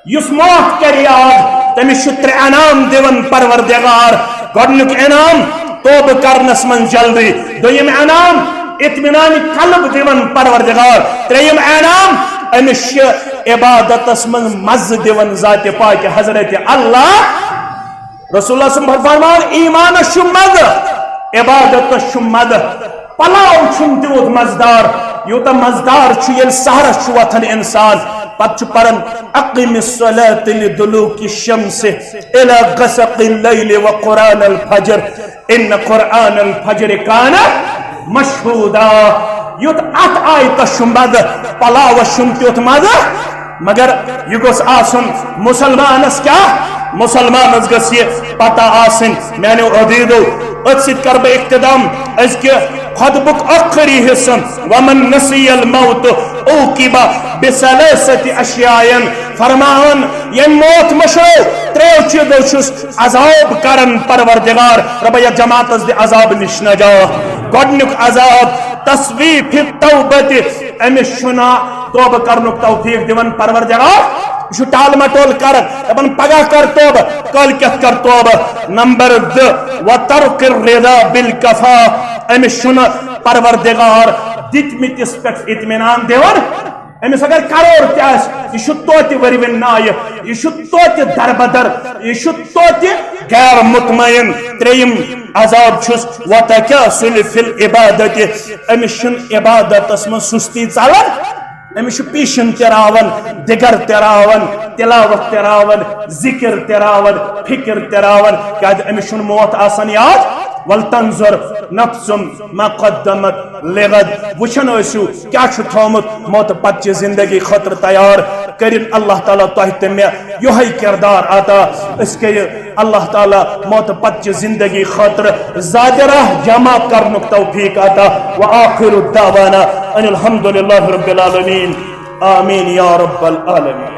یُس موت کرِ یاد، تٔمِس چھُ ترٛےٚ انعام دِوان پروردگار۔ گۄڈٕنیُک انعام، توبہٕ کرنس منٛز جلدی۔ دوٚیِم انعام، اطمینان قلب دِوان پروردگار۔ ترٛیٚیِم انعام، أمِس چھِ عبادتس منٛز مزٕ دِوان ذاتِ پاکہِ حضرت اللہ۔ رسول اللہ صلی اللہ علیہ وسلم فرمان، ایمانس چھُ مزٕ، عبادتس چھُ مزٕ۔ پلاو چھُنہٕ تیوٗت مزٕدار، یوٗتاہ مزٕدار چھُ ییٚلہِ سحرس چھُ وۄتھان انسان، پتہٕ چھُ پران، اقم الصلاة لدلوک الشمس الی غسق اللیل وقرآن الفجر، ان قرآن الفجر کان مشہودا۔ یُتھ اتھ آیتس چھُ مزٕ، پلاوس چھُنہٕ تیُتھ مزٕ۔ مگر یہِ گوٚژھ آسُن مسلمانس کیٛاہ؟ مسلمانس گٔژھ یہِ پتہ آسٕنۍ، میانیو عزیزو، أتھۍ سۭتۍ کرٕ بہٕ اختتام أزکہِ خطبُک ٲخری حصہٕ، ومن نسی الموت عوقب بثلاثة اشیاء۔ فرمان، ییٚمۍ موت مٔشرٲو، ترٛیٚیو چیٖزو چھُس عذاب کرن پروردگار۔ رۄبہ، یتھ جماعتس دِ عذاب نِش نجات۔ گۄڈٕنیُک عذاب، تصویف التوبہ، أمِس چھُنہٕ توبہٕ کرنُک توفیق دِوان پروردگار۔ یہِ چھُ ٹال مٹول کران، دپان پگاہ کر توبہٕ، کٲلۍ کٮ۪تھ کر توبہٕ۔ نمبر زٕ، وترک الرضا بالکفاف، أمِس چھُنہٕ پروردگار دِتمٕتِس پٮ۪ٹھ اطمینان دِوان۔ أمِس اگر کرور تہِ آسہِ، یہِ چھُ توتہِ ؤرۍوِنۍ نایہِ، یہِ چھُ توتہِ دربدر، یہِ چھُ توتہِ غیر مطمئن۔ ترٛیٚیِم عذاب چھُس، وتکاسل فی العبادت، أمِس چھُنہٕ عبادتس منٛز سُستی ژلان، أمِس چھُ پیشن تہِ راوان، دِگر تہِ راوان، تلاوت تہِ راوان، ذکر تہِ راوان، فکر تہِ راوان، کیازِ أمِس چھُنہٕ موت آسان یاد۔ ولتنظر نفس ما قدمت لغد، وٕچھان ٲسِو کیٛاہ چھُ تھومُت موتہٕ پتہٕ چہِ زندگی خٲطرٕ تیار۔ کٔرِن اللہ تعالیٰ تۄہہِ تہٕ مےٚ یِہوٚے کردار عطا، أسۍ کٔرِو اللہ تعالیٰ موتہٕ پتہٕ چہِ زندگی خٲطرٕ زیادٕ راہ جمع کرنُک توفیق عطا۔ وآخر دعوانا ان الحمد للہ رب العالمین۔ آمین یا رب العالمین۔